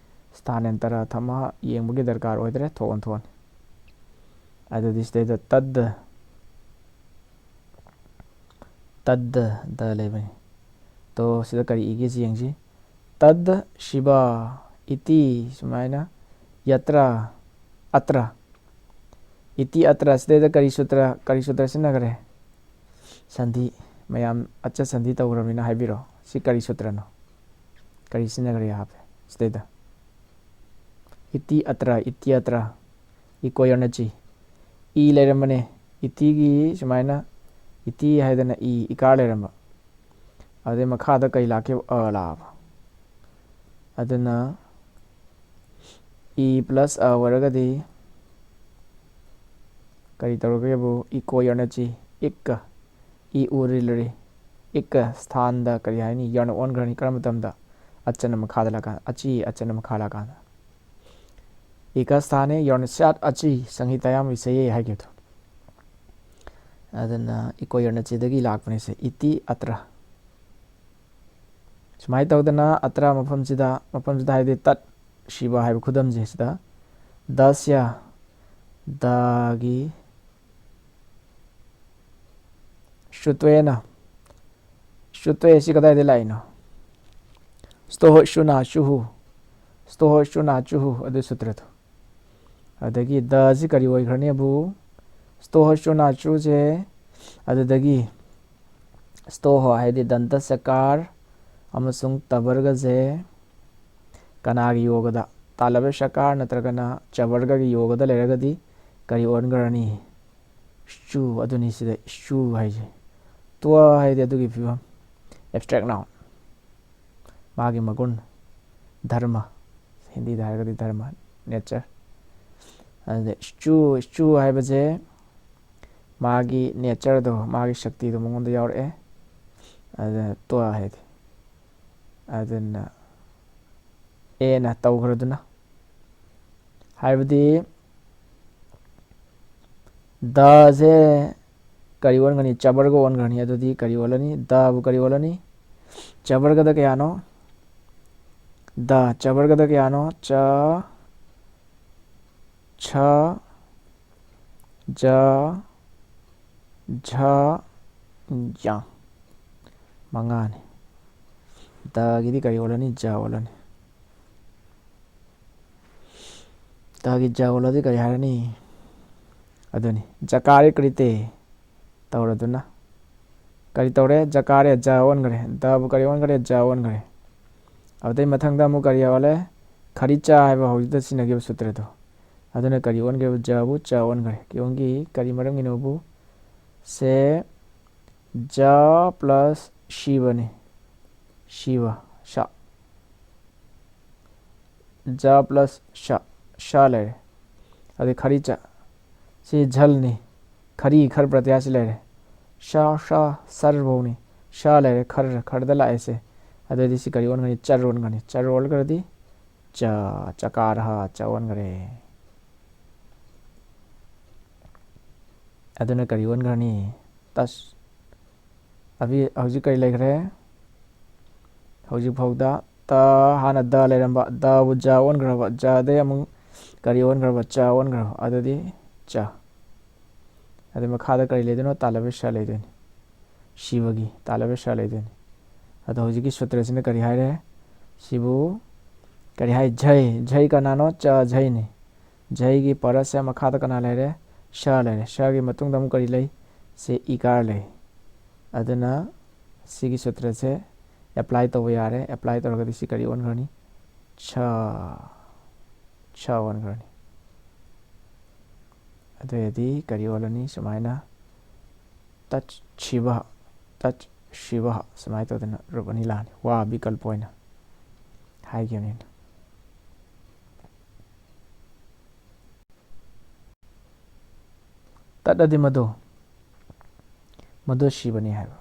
ꯁ꯭ꯊꯥꯅꯦꯟꯇꯔ ꯊꯝꯃ ꯌꯦꯡꯕꯒꯤ ꯗꯔꯀꯥꯔ ꯑꯣꯏꯗ꯭ꯔꯦ, ꯊꯣꯛ ꯑꯣꯟꯊꯣꯛꯑꯅꯤ꯫ ꯑꯗꯨꯗꯤ ꯁꯤꯗꯩꯗ ꯇꯗ, ꯇꯗ ꯗ ꯂꯩꯕꯅꯤ꯫ ꯇꯣ, ꯁꯤꯗ ꯀꯔꯤ ꯏꯒꯦꯁꯤ ꯌꯦꯡꯁꯤ꯫ ꯇꯗ ꯁꯤꯕ ꯏꯇꯤ ꯁꯨꯃꯥꯏꯅ, ꯌꯇ꯭ꯔ, ꯑꯇ꯭ꯔ꯫ ꯏꯇꯤ ꯑꯇ꯭ꯔ ꯁꯤꯗꯩꯗ ꯀꯔꯤ ꯁꯨꯇ꯭ꯔ, ꯀꯔꯤ ꯁꯨꯇ꯭ꯔ ꯁꯤꯖꯤꯟꯅꯈ꯭ꯔꯦ? ꯁꯟꯙꯤ, ꯃꯌꯥꯝ ꯑꯆ ꯁꯟꯙꯤ ꯇꯧꯈ꯭ꯔꯕꯅꯤꯅ ꯍꯥꯏꯕꯤꯔꯣ꯫ ꯁꯤ ꯀꯔꯤ ꯁꯨꯇ꯭ꯔꯅꯣ? ꯀꯔꯤ ꯁꯤꯖꯤꯟꯅꯈ꯭ꯔꯦ ꯍꯥꯞꯄꯦ ꯁꯤꯗꯩꯗ? ꯏꯇꯤ ꯑꯇ꯭ꯔ, ꯏꯇꯤ ꯑꯇ꯭ꯔ꯫ ꯏꯀꯣ ꯌꯔꯅꯆꯤ꯫ ꯏ ꯂꯩꯔꯝꯕꯅꯦ꯫ ꯏꯇꯤꯒꯤ ꯁꯨꯃꯥꯏꯅ ꯏꯇꯤ ꯍꯥꯏꯗꯅ ꯏ, ꯏꯀꯥꯔ ꯂꯩꯔꯝꯕ꯫ ꯑꯗꯩ ꯃꯈꯥꯗ ꯀꯩ ꯂꯥꯛꯀꯦ? ꯑ ꯂꯥꯛꯑꯕ꯫ ꯑꯗꯨꯅ ꯏ ꯄ꯭ꯂꯁ ꯑ ꯑꯣꯏꯔꯒꯗꯤ ꯀꯔꯤ ꯇꯧꯔꯒꯦꯕꯨ? ꯏꯀꯣ ꯌꯔꯅꯆꯤ꯫ ꯏꯛꯀ꯫ ꯏ ꯎ ꯔꯤꯜ ꯔꯤ꯫ ꯏꯛꯀ ꯁ꯭ꯊꯥꯟꯗ ꯀꯔꯤ ꯍꯥꯏꯅꯤ? ꯌꯔꯅ ꯑꯣꯟꯈ꯭ꯔꯅꯤ꯫ ꯀꯔꯝꯕ ꯃꯇꯝꯗ? ꯑꯆꯅ ꯃꯈꯥꯗ ꯂꯥꯛꯀꯥꯟꯗ꯫ ꯑꯆꯤ ꯑꯆꯅ ꯃꯈꯥ ꯂꯥꯛꯀꯥꯟꯗ꯫ ꯏꯀ ꯁ꯭ꯊꯥꯅꯦ ꯌꯔꯅ ꯁ꯭ꯌꯥꯠ ꯑꯆꯤ ꯁꯪꯍꯤꯇꯥꯌꯥꯝ ꯋꯤꯁꯌꯦ ꯍꯥꯏꯈꯤꯕꯗꯣ꯫ ꯑꯗꯨꯅ ꯏꯀꯣ ꯌꯔꯅꯆꯤꯗꯒꯤ ꯂꯥꯛꯄꯅꯦ ꯁꯦ꯫ ꯏꯇꯤ ꯑꯇ꯭ꯔ꯫ ꯁꯨꯃꯥꯏꯅ ꯇꯧꯗꯅ ꯑꯇ꯭ꯔ ꯃꯐꯝꯁꯤꯗ, ꯃꯐꯝꯁꯤꯗ ꯍꯥꯏꯗꯤ ꯇꯠ ꯁꯤꯕ ꯍꯥꯏꯕ ꯈꯨꯗꯝꯁꯦ ꯁꯤꯗ ꯗꯁ꯭ꯌ, ꯗꯒꯤ ꯁꯨꯇ꯭ꯋꯦꯅ꯫ ꯁꯨꯇ꯭ꯋꯦ ꯁꯤ ꯀꯗꯥꯏꯗ ꯂꯥꯛꯏꯅꯣ? ꯁ꯭ꯇꯣꯍꯣ ꯁꯨꯅꯥ ꯆꯨꯍꯨ꯫ ꯁ꯭ꯇꯣꯍꯣ ꯁꯨꯅꯥ ꯆꯨꯍꯨ ꯑꯗꯨ ꯁꯨꯇ꯭ꯔꯗꯣ꯫ ꯑꯗꯒꯤ ꯗꯁꯤ ꯀꯔꯤ ꯑꯣꯏꯈ꯭ꯔꯅꯤꯕꯨ? ꯁ꯭ꯇꯣꯍꯣ ꯁꯨꯅꯥ ꯆꯨꯁꯦ꯫ ꯑꯗꯨꯗꯒꯤ ꯁ꯭ꯇꯣꯍꯣ ꯍꯥꯏꯗꯤ ꯗꯟꯇ ꯁꯀꯥꯔ ꯑꯃꯁꯨꯡ ꯇꯕꯔꯒꯁꯦ ꯀꯅꯥꯒꯤ ꯌꯣꯒꯗ? ꯇꯥꯂꯕ ꯁꯀꯥꯔ ꯅꯠꯇ꯭ꯔꯒꯅ ꯆꯕꯔꯒꯒꯤ ꯌꯣꯒꯗ ꯂꯩꯔꯒꯗꯤ ꯀꯔꯤ ꯑꯣꯟꯈ꯭ꯔꯅꯤ? ꯁ꯭ꯆꯨ꯫ ꯑꯗꯨꯅꯤ ꯁꯤꯗ ꯁ꯭ꯆꯨ ꯍꯥꯏꯁꯦ꯫ ꯇ꯭ꯋ ꯍꯥꯏꯗꯤ ꯑꯗꯨꯒꯤ ꯐꯤꯕꯝ꯫ Abstract noun. ꯃꯥꯒꯤ ꯃꯒꯨꯟ꯫ ꯙꯔꯃ꯫ ꯍꯤꯟꯗꯤꯗ ꯍꯥꯏꯔꯒꯗꯤ ꯙꯔꯃ꯫ ꯅꯦꯆꯔ꯫ ꯑꯗꯨꯗ ꯁ꯭ꯆꯨ, ꯁ꯭ꯆꯨ ꯍꯥꯏꯕꯁꯦ ꯃꯥꯒꯤ ꯅꯦꯆꯔꯗꯣ, ꯃꯥꯒꯤ ꯁꯛꯇꯤꯗꯣ ꯃꯉꯣꯟꯗ ꯌꯥꯎꯔꯛꯑꯦ꯫ ꯑꯗꯨꯅ ꯇ꯭ꯋ ꯍꯥꯏꯗꯤ꯫ ꯑꯗꯨꯅ ꯑꯦꯅ ꯇꯧꯈ꯭ꯔꯗꯨꯅ꯫ ꯍꯥꯏꯕꯗꯤ ꯗꯁꯦ ꯀꯔꯤ ꯑꯣꯟꯒꯅꯤ? ꯆꯕꯔꯒ ꯑꯣꯟꯈ꯭ꯔꯅꯤ꯫ ꯑꯗꯨꯗꯤ ꯀꯔꯤ ꯑꯣꯜꯂꯅꯤ? ꯗꯕꯨ ꯀꯔꯤ ꯑꯣꯜꯂꯅꯤ? ꯆꯕꯔꯒꯗ ꯀꯌꯥꯅꯣ? ꯗ꯫ ꯆꯕꯔꯒꯗ ꯀꯌꯥꯅꯣ? ꯆ, ꯁ, ꯖ, ꯖ, ꯌ꯫ ꯃꯉꯥꯅꯤ꯫ ꯇꯒꯤꯗꯤ ꯀꯔꯤ ꯑꯣꯜꯂꯅꯤ? ꯖ ꯑꯣꯜꯂꯅꯤ꯫ ꯇꯒꯤ ꯖ ꯑꯣꯜꯂꯗꯤ ꯀꯔꯤ ꯍꯥꯏꯔꯅꯤ? ꯑꯗꯨꯅꯤ, ꯖꯀꯥꯔꯦ ꯀ꯭ꯔꯤꯇꯦ ꯇꯧꯔꯗꯨꯅ꯫ ꯀꯔꯤ ꯇꯧꯔꯦ? ꯖꯀꯥꯔꯦ ꯖ ꯑꯣꯟꯈ꯭ꯔꯦ꯫ ꯗꯕꯨ ꯀꯔꯤ ꯑꯣꯟꯈ꯭ꯔꯦ? ꯖ ꯑꯣꯟꯈ꯭ꯔꯦ꯫ ꯑꯗꯨꯗꯩ ꯃꯊꯪꯗ ꯑꯃꯨꯛ ꯀꯔꯤ ꯑꯣꯜꯂꯦ? ꯈꯔꯤꯆꯥ ꯍꯥꯏꯕ ꯍꯧꯖꯤꯛꯇ ꯁꯤꯖꯤꯟꯅꯈꯤꯕ ꯁꯨꯇ꯭ꯔꯗꯣ꯫ ꯑꯗꯨꯅ ꯀꯔꯤ ꯑꯣꯟꯈ꯭ꯔꯦꯕ? ꯖꯕꯨ ꯆ ꯑꯣꯟꯈ꯭ꯔꯦ꯫ ꯀꯤꯌꯣꯡꯒꯤ ꯀꯔꯤ ꯃꯔꯝꯒꯤꯅꯣꯕꯨ? ꯁꯦ ꯖ ꯄ꯭ꯂꯁ ꯁꯤꯕꯅꯤ꯫ ꯁꯤꯕ, ꯁ꯫ ꯖ ꯄ꯭ꯂꯁ ꯁ, ꯁ ꯂꯩꯔꯦ꯫ ꯑꯗꯩ ꯈꯔꯤꯆꯥ, ꯁꯤ ꯖꯜꯅꯤ꯫ ꯈꯔꯤ, ꯈꯔ ꯄ꯭ꯔꯇꯌꯥꯁꯤ ꯂꯩꯔꯦ꯫ ꯁ, ꯁ, ꯁꯔ ꯐꯧꯅꯤ꯫ ꯁ ꯂꯩꯔꯦ, ꯈꯔ, ꯈꯔꯗ ꯂꯥꯛꯑꯦꯁꯦ꯫ ꯑꯗꯨꯗꯤ ꯁꯤ ꯀꯔꯤ ꯑꯣꯟꯒꯅꯤ? ꯆꯔ ꯑꯣꯟꯒꯅꯤ꯫ ꯆꯔ ꯑꯣꯜꯂꯒꯗꯤ ꯆ, ꯆꯀꯥꯔꯍ, ꯆ ꯑꯣꯟꯈꯔꯦ꯫ ꯑꯗꯨꯅ ꯀꯔꯤ ꯑꯣꯟꯈ꯭ꯔꯅꯤ? ꯇꯁ꯫ ꯑꯕꯤ-, ꯍꯧꯖꯤꯛ ꯀꯔꯤ ꯂꯩꯈ꯭ꯔꯦ? ꯍꯧꯖꯤꯛ ꯐꯥꯎꯗ ꯇ, ꯍꯥꯟꯅ ꯗ ꯂꯩꯔꯝꯕ, ꯗꯕꯨ ꯖ ꯑꯣꯟꯈ꯭ꯔꯕ, ꯖꯗꯩ ꯑꯃꯨꯛ ꯀꯔꯤ ꯑꯣꯟꯈ꯭ꯔꯕ? ꯆ ꯑꯣꯟꯈ꯭ꯔꯕ꯫ ꯑꯗꯨꯗꯤ ꯆ꯫ ꯑꯗꯩ ꯃꯈꯥꯗ ꯀꯔꯤ ꯂꯩꯗꯣꯏꯅꯣ? ꯇꯥꯂꯕꯦ ꯁ ꯂꯩꯗꯣꯏꯅꯤ꯫ ꯁꯤꯕꯒꯤ ꯇꯥꯂꯕꯦ ꯁ ꯂꯩꯗꯣꯏꯅꯤ꯫ ꯑꯗꯣ ꯍꯧꯖꯤꯛꯀꯤ ꯁꯨꯇ꯭ꯔꯁꯤꯅ ꯀꯔꯤ ꯍꯥꯏꯔꯦ? ꯁꯤꯕꯨ ꯀꯔꯤ ꯍꯥꯏ? ꯖꯩ꯫ ꯖꯩ ꯀꯅꯥꯅꯣ? ꯆ ꯖꯩꯅꯤ꯫ ꯖꯩꯒꯤ ꯄꯔꯁꯦ ꯃꯈꯥꯗ ꯀꯅꯥ ꯂꯩꯔꯦ? ꯁ ꯂꯩꯔꯦ꯫ ꯁꯒꯤ ꯃꯇꯨꯡꯗ ꯑꯃꯨꯛ ꯀꯔꯤ ꯂꯩ? ꯁꯤ ꯏꯀꯥꯔ ꯂꯩ꯫ ꯑꯗꯨꯅ ꯁꯤꯒꯤ ꯁꯨꯇ꯭ꯔꯁꯦ ꯑꯦꯄ꯭ꯂꯥꯏ ꯇꯧꯕ ꯌꯥꯔꯦ꯫ ꯑꯦꯄ꯭ꯂꯥꯏ ꯇꯧꯔꯒꯗꯤ ꯁꯤ ꯀꯔꯤ ꯑꯣꯟꯈ꯭ꯔꯅꯤ? ꯁ, ꯁ ꯑꯣꯟꯈ꯭ꯔꯅꯤ꯫ ꯑꯗꯨ ꯑꯣꯏꯔꯗꯤ ꯀꯔꯤ ꯑꯣꯜꯂꯅꯤ? ꯁꯨꯃꯥꯏꯅ ꯇꯠ ꯁꯤꯕ, ꯇꯠ ꯁꯤꯕ, ꯁꯨꯃꯥꯏꯅ ꯇꯧꯗꯅ ꯔꯨꯞ ꯑꯅꯤ ꯂꯥꯛꯑꯅꯤ꯫ ꯋꯥ ꯕꯤꯀꯜꯄ ꯑꯣꯏꯅ ꯍꯥꯏꯈꯤꯕꯅꯤꯅ꯫ ꯇꯠꯂꯗꯤ ꯃꯗꯨ, ꯃꯗꯨ ꯁꯤꯕꯅꯤ ꯍꯥꯏꯕ꯫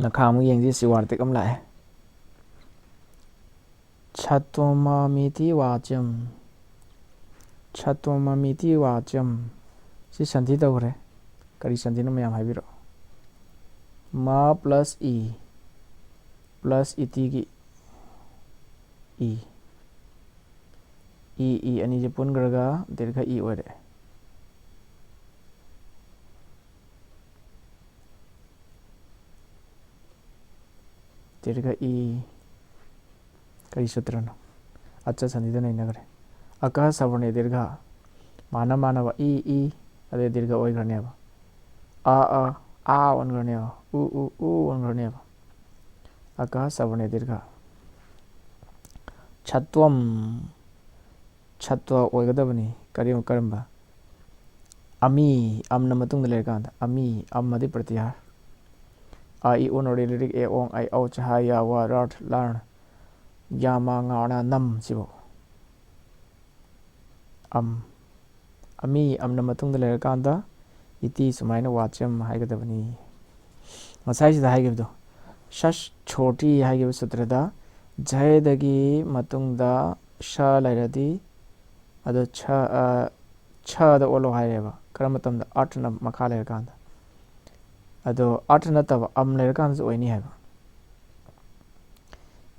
ꯃꯈꯥ ꯑꯃꯨꯛ ꯌꯦꯡꯁꯤ, ꯁꯤ ꯋꯥꯔꯇꯤꯛ ꯑꯃ ꯂꯥꯛꯑꯦ꯫ ꯁꯇꯣꯃꯃꯤꯇꯤ ꯋꯥꯆꯝ꯫ ꯁꯇꯣꯃꯃꯤꯇꯤ ꯋꯥꯆꯝ꯫ ꯁꯤ ꯁꯟꯊꯤ ꯇꯧꯈ꯭ꯔꯦ꯫ ꯀꯔꯤ ꯁꯟꯊꯤꯅꯣ ꯃꯌꯥꯝ ꯍꯥꯏꯕꯤꯔꯛꯑꯣ꯫ ꯃ plus E plus ꯏꯇꯤꯒꯤ E. E, E ꯑꯅꯤꯁꯦ ꯄꯨꯟꯈ꯭ꯔꯒ ꯗꯤꯔꯒ ꯏ ꯑꯣꯏꯔꯛꯑꯦ꯫ ꯗꯤꯔꯒ ꯏ꯫ ꯀꯔꯤ ꯁꯨꯇ꯭ꯔꯅꯣ? ꯑꯆ ꯁꯟꯙꯤꯗ ꯅꯩꯅꯈ꯭ꯔꯦ꯫ ꯑꯀ ꯁꯕꯔꯅꯦ ꯗꯤꯔꯒ꯫ ꯃꯥꯅ ꯃꯥꯅꯕ ꯏ ꯏ꯫ ꯑꯗꯩ ꯗꯤꯔꯒ ꯑꯣꯏꯈ꯭ꯔꯅꯦꯕ꯫ ꯑ ꯑ ꯑꯥ ꯑꯣꯟꯈ꯭ꯔꯅꯦꯕ꯫ ꯎ ꯎ ꯎ ꯑꯣꯟꯈ꯭ꯔꯅꯦꯕ꯫ ꯑꯀ ꯁꯕꯔꯅꯦ ꯗꯤꯔꯒ꯫ ꯁꯠꯋꯝ꯫ ꯁꯠꯋ ꯑꯣꯏꯒꯗꯕꯅꯤ꯫ ꯀꯔꯤ, ꯀꯔꯝꯕ? ꯑꯃꯤ, ꯑꯝꯅ ꯃꯇꯨꯡꯗ ꯂꯩꯔꯀꯥꯟꯗ꯫ ꯑꯃꯤ, ꯑꯝ ꯑꯗꯤ ꯄ꯭ꯔꯇꯤꯍꯥꯔ꯫ ꯑ, ꯏ, ꯎ, ꯅ, ꯔꯤ, ꯂꯤꯔꯤꯛ, ꯑꯦ, ꯑꯣꯡ, ꯑꯩ, ꯑꯧ, ꯆ, ꯍ, ꯌ, ꯋ, ꯔ, ꯂ, ꯌ, ꯃ, ꯉ, ꯅ, ꯅꯝ ꯁꯤꯕꯨ꯫ ꯑꯝ꯫ ꯑꯃꯤ, ꯑꯝꯅ ꯃꯇꯨꯡꯗ ꯂꯩꯔꯀꯥꯟꯗ ꯏꯇꯤ ꯁꯨꯃꯥꯏꯅ ꯋꯥꯆꯝ ꯍꯥꯏꯒꯗꯕꯅꯤ꯫ ꯉꯁꯥꯏꯁꯤꯗ ꯍꯥꯏꯈꯤꯕꯗꯣ, ꯁꯁ ꯁꯣꯇꯤ ꯍꯥꯏꯈꯤꯕ ꯁꯨꯇ꯭ꯔꯗ ꯖꯌꯗꯒꯤ ꯃꯇꯨꯡꯗ ꯁ ꯂꯩꯔꯗꯤ, ꯑꯗꯣ ꯁ, ꯑ, ꯁꯗ ꯑꯣꯜꯂꯣ ꯍꯥꯏꯔꯦꯕ꯫ ꯀꯔꯝꯕ ꯃꯇꯝꯗ? ꯑꯥꯔꯊꯅ ꯃꯈꯥ ꯂꯩꯔꯀꯥꯟꯗ꯫ ꯑꯗꯣ ꯑꯥꯔꯊ ꯅꯠꯇꯕ ꯑꯝ ꯂꯩꯔꯀꯥꯟꯗꯁꯨ ꯑꯣꯏꯅꯤ ꯍꯥꯏꯕ꯫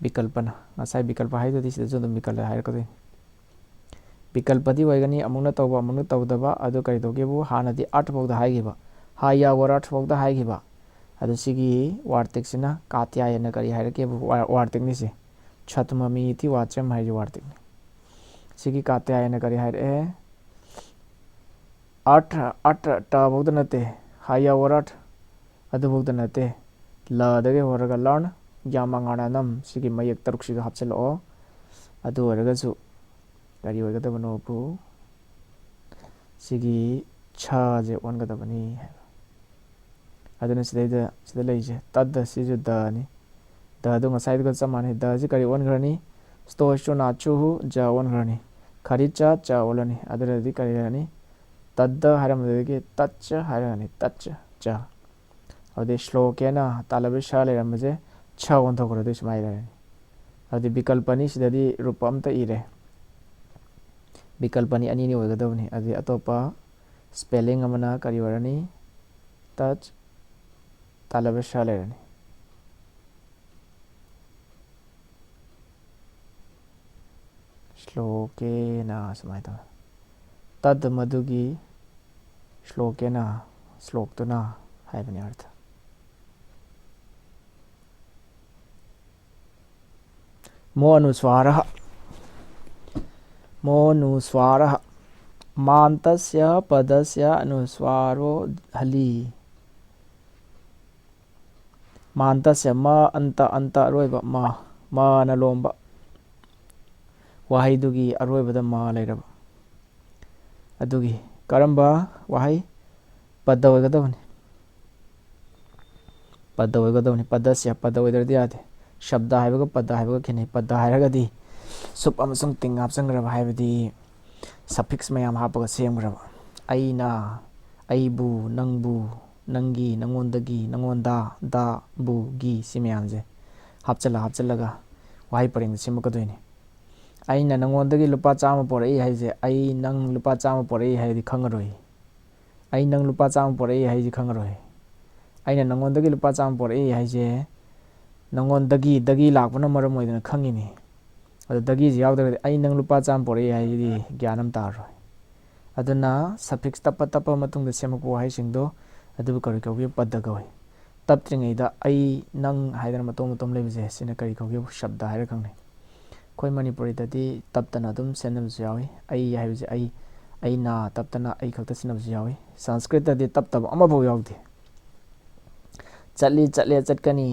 ꯕꯤꯀꯜꯄꯅ, ꯉꯁꯥꯏ ꯕꯤꯀꯜꯄ ꯍꯥꯏꯗꯨꯗꯤ ꯁꯤꯗꯁꯨ ꯑꯗꯨꯝ ꯕꯤꯀꯜꯄ ꯍꯥꯏꯔꯛꯀꯗꯣꯏꯅꯤ꯫ ꯕꯤꯀꯜꯄꯗꯤ ꯑꯣꯏꯒꯅꯤ, ꯑꯃꯨꯛꯅ ꯇꯧꯕ, ꯑꯃꯨꯛꯅ ꯇꯧꯗꯕ꯫ ꯑꯗꯨ ꯀꯔꯤ ꯇꯧꯒꯦꯕꯨ, ꯍꯥꯟꯅꯗꯤ ꯑꯥꯔꯊ ꯐꯥꯎꯗ ꯍꯥꯏꯈꯤꯕ, ꯍꯥ ꯌꯥ ꯋꯔ ꯑꯥꯔꯊ ꯐꯥꯎꯗ ꯍꯥꯏꯈꯤꯕ꯫ ꯑꯗꯨ ꯁꯤꯒꯤ ꯋꯥꯔꯇꯤꯛꯁꯤꯅ ꯀꯥꯇ꯭ꯌꯥꯌꯅ ꯀꯔꯤ ꯍꯥꯏꯔꯛꯀꯦꯕꯨ? ꯋꯥ-, ꯋꯥꯔꯇꯤꯛꯅꯤ ꯁꯤ꯫ ꯁꯠꯃꯃꯤ ꯏꯇꯤ ꯋꯥꯆꯝ ꯍꯥꯏꯁꯤ ꯋꯥꯔꯇꯤꯛꯅꯤ꯫ ꯁꯤꯒꯤ ꯀꯥꯇ꯭ꯌꯥꯌꯅ ꯀꯔꯤ ꯍꯥꯏꯔꯛꯑꯦ? ꯑꯥꯔꯊ, ꯑꯥꯔꯊ, ꯇ ꯐꯥꯎꯗ ꯅꯠꯇꯦ, ꯍꯥ ꯌꯥ ꯋꯔ ꯑꯥꯔꯊ ꯑꯗꯨꯐꯥꯎꯗ ꯅꯠꯇꯦ꯫ ꯂꯗꯒꯤ ꯍꯧꯔꯒ ꯂꯔꯟ, ꯌꯥꯃꯉꯥꯅꯅꯝ, ꯁꯤꯒꯤ ꯃꯌꯦꯛ ꯇꯔꯨꯛꯁꯤꯒ ꯍꯥꯞꯆꯤꯜꯂꯛꯑꯣ꯫ ꯑꯗꯨ ꯑꯣꯏꯔꯒꯁꯨ ꯀꯔꯤ ꯑꯣꯏꯒꯗꯕꯅꯣꯕꯨ, ꯁꯤꯒꯤ ꯁꯁꯦ ꯑꯣꯟꯒꯗꯕꯅꯤ ꯍꯥꯏꯕ꯫ ꯑꯗꯨꯅ ꯁꯤꯗꯩꯗ, ꯁꯤꯗ ꯂꯩꯔꯤꯁꯦ ꯇꯗ, ꯁꯤꯁꯨ ꯗꯅꯤ꯫ ꯗꯗꯣ ꯉꯁꯥꯏꯗꯨꯒ ꯆꯞ ꯃꯥꯟꯅꯩ꯫ ꯗꯁꯤ ꯀꯔꯤ ꯑꯣꯟꯈ꯭ꯔꯅꯤ? ꯁ꯭ꯇꯣ ꯁ꯭ꯇꯨ ꯅꯥꯆꯨꯍꯨ ꯖ ꯑꯣꯟꯈ꯭ꯔꯅꯤ꯫ ꯈꯔꯤ ꯆ ꯆ ꯑꯣꯜꯂꯅꯤ꯫ ꯑꯗꯨꯅꯗꯤ ꯀꯔꯤ ꯂꯩꯔꯅꯤ? ꯇꯗ ꯍꯥꯏꯔꯝꯕꯗꯒꯤ ꯇꯠꯆ ꯍꯥꯏꯔꯒꯅꯤ꯫ ꯇꯠꯆ ꯆ꯫ ꯑꯗꯨꯗꯩ ꯁ꯭ꯂꯣꯀꯦꯅ ꯇꯥꯂꯕ ꯁ ꯂꯩꯔꯝꯕꯁꯦ ꯁ ꯑꯣꯟꯊꯣꯛꯈ꯭ꯔꯗꯤ ꯁꯨꯃꯥꯏꯅ ꯂꯩꯔꯅꯤ꯫ ꯑꯗꯨꯗꯤ ꯕꯤꯀꯜꯄꯅꯤ ꯁꯤꯗꯗꯤ ꯔꯨꯄ ꯑꯝꯇ ꯏꯔꯦ꯫ ꯕꯤꯀꯜꯄꯅꯤ ꯑꯅꯤꯅꯤ ꯑꯣꯏꯒꯗꯕꯅꯤ꯫ ꯑꯗꯨꯗꯤ ꯑꯇꯣꯞꯄ ꯁ꯭ꯄꯦꯂꯤꯡ ꯑꯃꯅ ꯀꯔꯤ ꯑꯣꯏꯔꯅꯤ? ꯇꯠꯆ ꯇꯥꯂꯕ ꯁ ꯂꯩꯔꯅꯤ꯫ ꯁ꯭ꯂꯣꯀꯦꯅ ꯁꯨꯃꯥꯏꯅ ꯇꯧꯋꯦ꯫ ꯇꯗ ꯃꯗꯨꯒꯤ ꯁ꯭ꯂꯣꯀꯦꯅ, ꯁ꯭ꯂꯣꯛꯇꯨꯅ ꯍꯥꯏꯕꯅꯤ ꯑꯔꯊ꯫ ꯃꯣ ꯑꯅꯨꯁ꯭ꯋꯥꯔ꯫ ꯃꯣ ꯑꯅꯨꯁ꯭ꯋꯥꯔ꯫ ꯃꯥꯟꯇꯁ꯭ꯌ ꯄꯗꯁ꯭ꯌ ꯑꯅꯨꯁ꯭ꯋꯥꯔꯣ ꯍꯂꯤ꯫ ꯃꯥꯟꯇꯁ꯭ꯌ, ꯃ ꯑꯟꯇ, ꯑꯟꯇ ꯑꯔꯣꯏꯕ, ꯃ, ꯃꯅ ꯂꯣꯝꯕ ꯋꯥꯍꯩꯗꯨꯒꯤ ꯑꯔꯣꯏꯕꯗ ꯃ ꯂꯩꯔꯕ꯫ ꯑꯗꯨꯒꯤ ꯀꯔꯝꯕ ꯋꯥꯍꯩ? ꯄꯗ ꯑꯣꯏꯒꯗꯕꯅꯤ꯫ ꯄꯗ ꯑꯣꯏꯒꯗꯕꯅꯤ꯫ ꯄꯗꯁ꯭ꯌ, ꯄꯗ ꯑꯣꯏꯗ꯭ꯔꯗꯤ ꯌꯥꯗꯦ꯫ ꯁꯕꯗ ꯍꯥꯏꯕꯒ ꯄꯗ ꯍꯥꯏꯕꯒ ꯈꯦꯠꯅꯩ꯫ ꯄꯗ ꯍꯥꯏꯔꯒꯗꯤ ꯁꯨꯞ ꯑꯃꯁꯨꯡ ꯇꯤꯡ ꯍꯥꯞꯆꯟꯈ꯭ꯔꯕ, ꯍꯥꯏꯕꯗꯤ suffix ꯃꯌꯥꯝ ꯍꯥꯞꯄꯒ ꯁꯦꯝꯈ꯭ꯔꯕ꯫ ꯑꯩꯅ, ꯑꯩꯕꯨ, ꯅꯪꯕꯨ, ꯅꯪꯒꯤ, ꯅꯉꯣꯟꯗꯒꯤ, ꯅꯉꯣꯟꯗ, ꯗ, ꯕꯨ, ꯒꯤ, ꯁꯤ ꯃꯌꯥꯝꯁꯦ ꯍꯥꯞꯆꯜꯂ ꯍꯥꯞꯆꯜꯂꯒ ꯋꯥꯍꯩ ꯄꯔꯦꯡꯗ ꯁꯦꯝꯃꯛꯀꯗꯣꯏꯅꯤ꯫ ꯑꯩꯅ ꯅꯉꯣꯟꯗꯒꯤ ꯂꯨꯄꯥ ꯆꯥꯝꯃ ꯄꯣꯔꯛꯏ ꯍꯥꯏꯁꯦ, ꯑꯩ ꯅꯪ ꯂꯨꯄꯥ ꯆꯥꯝꯃ ꯄꯣꯔꯛꯏ ꯍꯥꯏꯗꯤ ꯈꯪꯉꯔꯣꯏ꯫ ꯑꯩ ꯅꯪ ꯂꯨꯄꯥ ꯆꯥꯝꯃ ꯄꯣꯔꯛꯏ ꯍꯥꯏꯁꯤ ꯈꯪꯉꯔꯣꯏ꯫ ꯑꯩꯅ ꯅꯉꯣꯟꯗꯒꯤ ꯂꯨꯄꯥ ꯆꯥꯝꯃ ꯄꯣꯔꯛꯏ ꯍꯥꯏꯁꯦ, ꯅꯉꯣꯟꯗꯒꯤ, ꯗꯒꯤ ꯂꯥꯛꯄꯅ ꯃꯔꯝ ꯑꯣꯏꯗꯅ ꯈꯪꯉꯤꯅꯤ꯫ ꯑꯗꯨ ꯗꯒꯤꯁꯤ ꯌꯥꯎꯗ꯭ꯔꯒꯗꯤ ꯑꯩ ꯅꯪ ꯂꯨꯄꯥ ꯆꯥꯝꯃ ꯄꯣꯔꯛꯏ ꯍꯥꯏꯁꯤꯗꯤ ꯒ꯭ꯌꯥꯟ ꯑꯃ ꯇꯥꯔꯔꯣꯏ꯫ ꯑꯗꯨꯅ suffix ꯇꯞꯄ ꯇꯞꯄ ꯃꯇꯨꯡꯗ ꯁꯦꯝꯃꯛꯄ ꯋꯥꯍꯩꯁꯤꯡꯗꯣ ꯑꯗꯨꯕꯨ ꯀꯔꯤ ꯀꯧꯒꯦ? ꯄꯗ ꯀꯧꯏ꯫ ꯇꯞꯇ꯭ꯔꯤꯉꯩꯗ ꯑꯩ, ꯅꯪ ꯍꯥꯏꯗꯅ ꯃꯇꯣꯝ ꯃꯇꯣꯝ ꯂꯩꯕꯁꯦ, ꯁꯤꯅ ꯀꯔꯤ ꯀꯧꯒꯦ? ꯁꯕꯗ ꯍꯥꯏꯔ ꯈꯪꯅꯩ꯫ ꯑꯩꯈꯣꯏ ꯃꯅꯤꯄꯨꯔꯤꯗꯗꯤ ꯇꯞꯇꯅ ꯑꯗꯨꯝ ꯁꯦꯝꯅꯕꯁꯨ ꯌꯥꯎꯏ꯫ ꯑꯩ ꯍꯥꯏꯕꯁꯦ ꯑꯩ, ꯑꯩꯅ ꯇꯞꯇꯅ ꯑꯩ ꯈꯛꯇ ꯁꯤꯖꯤꯟꯅꯕꯁꯨ ꯌꯥꯎꯏ꯫ ꯁꯪꯁꯀ꯭ꯔꯤꯠꯇꯗꯤ ꯇꯞꯇꯕ ꯑꯃꯐꯥꯎ ꯌꯥꯎꯗꯦ꯫ ꯆꯠꯂꯤ, ꯆꯠꯂꯦ, ꯆꯠꯀꯅꯤ꯫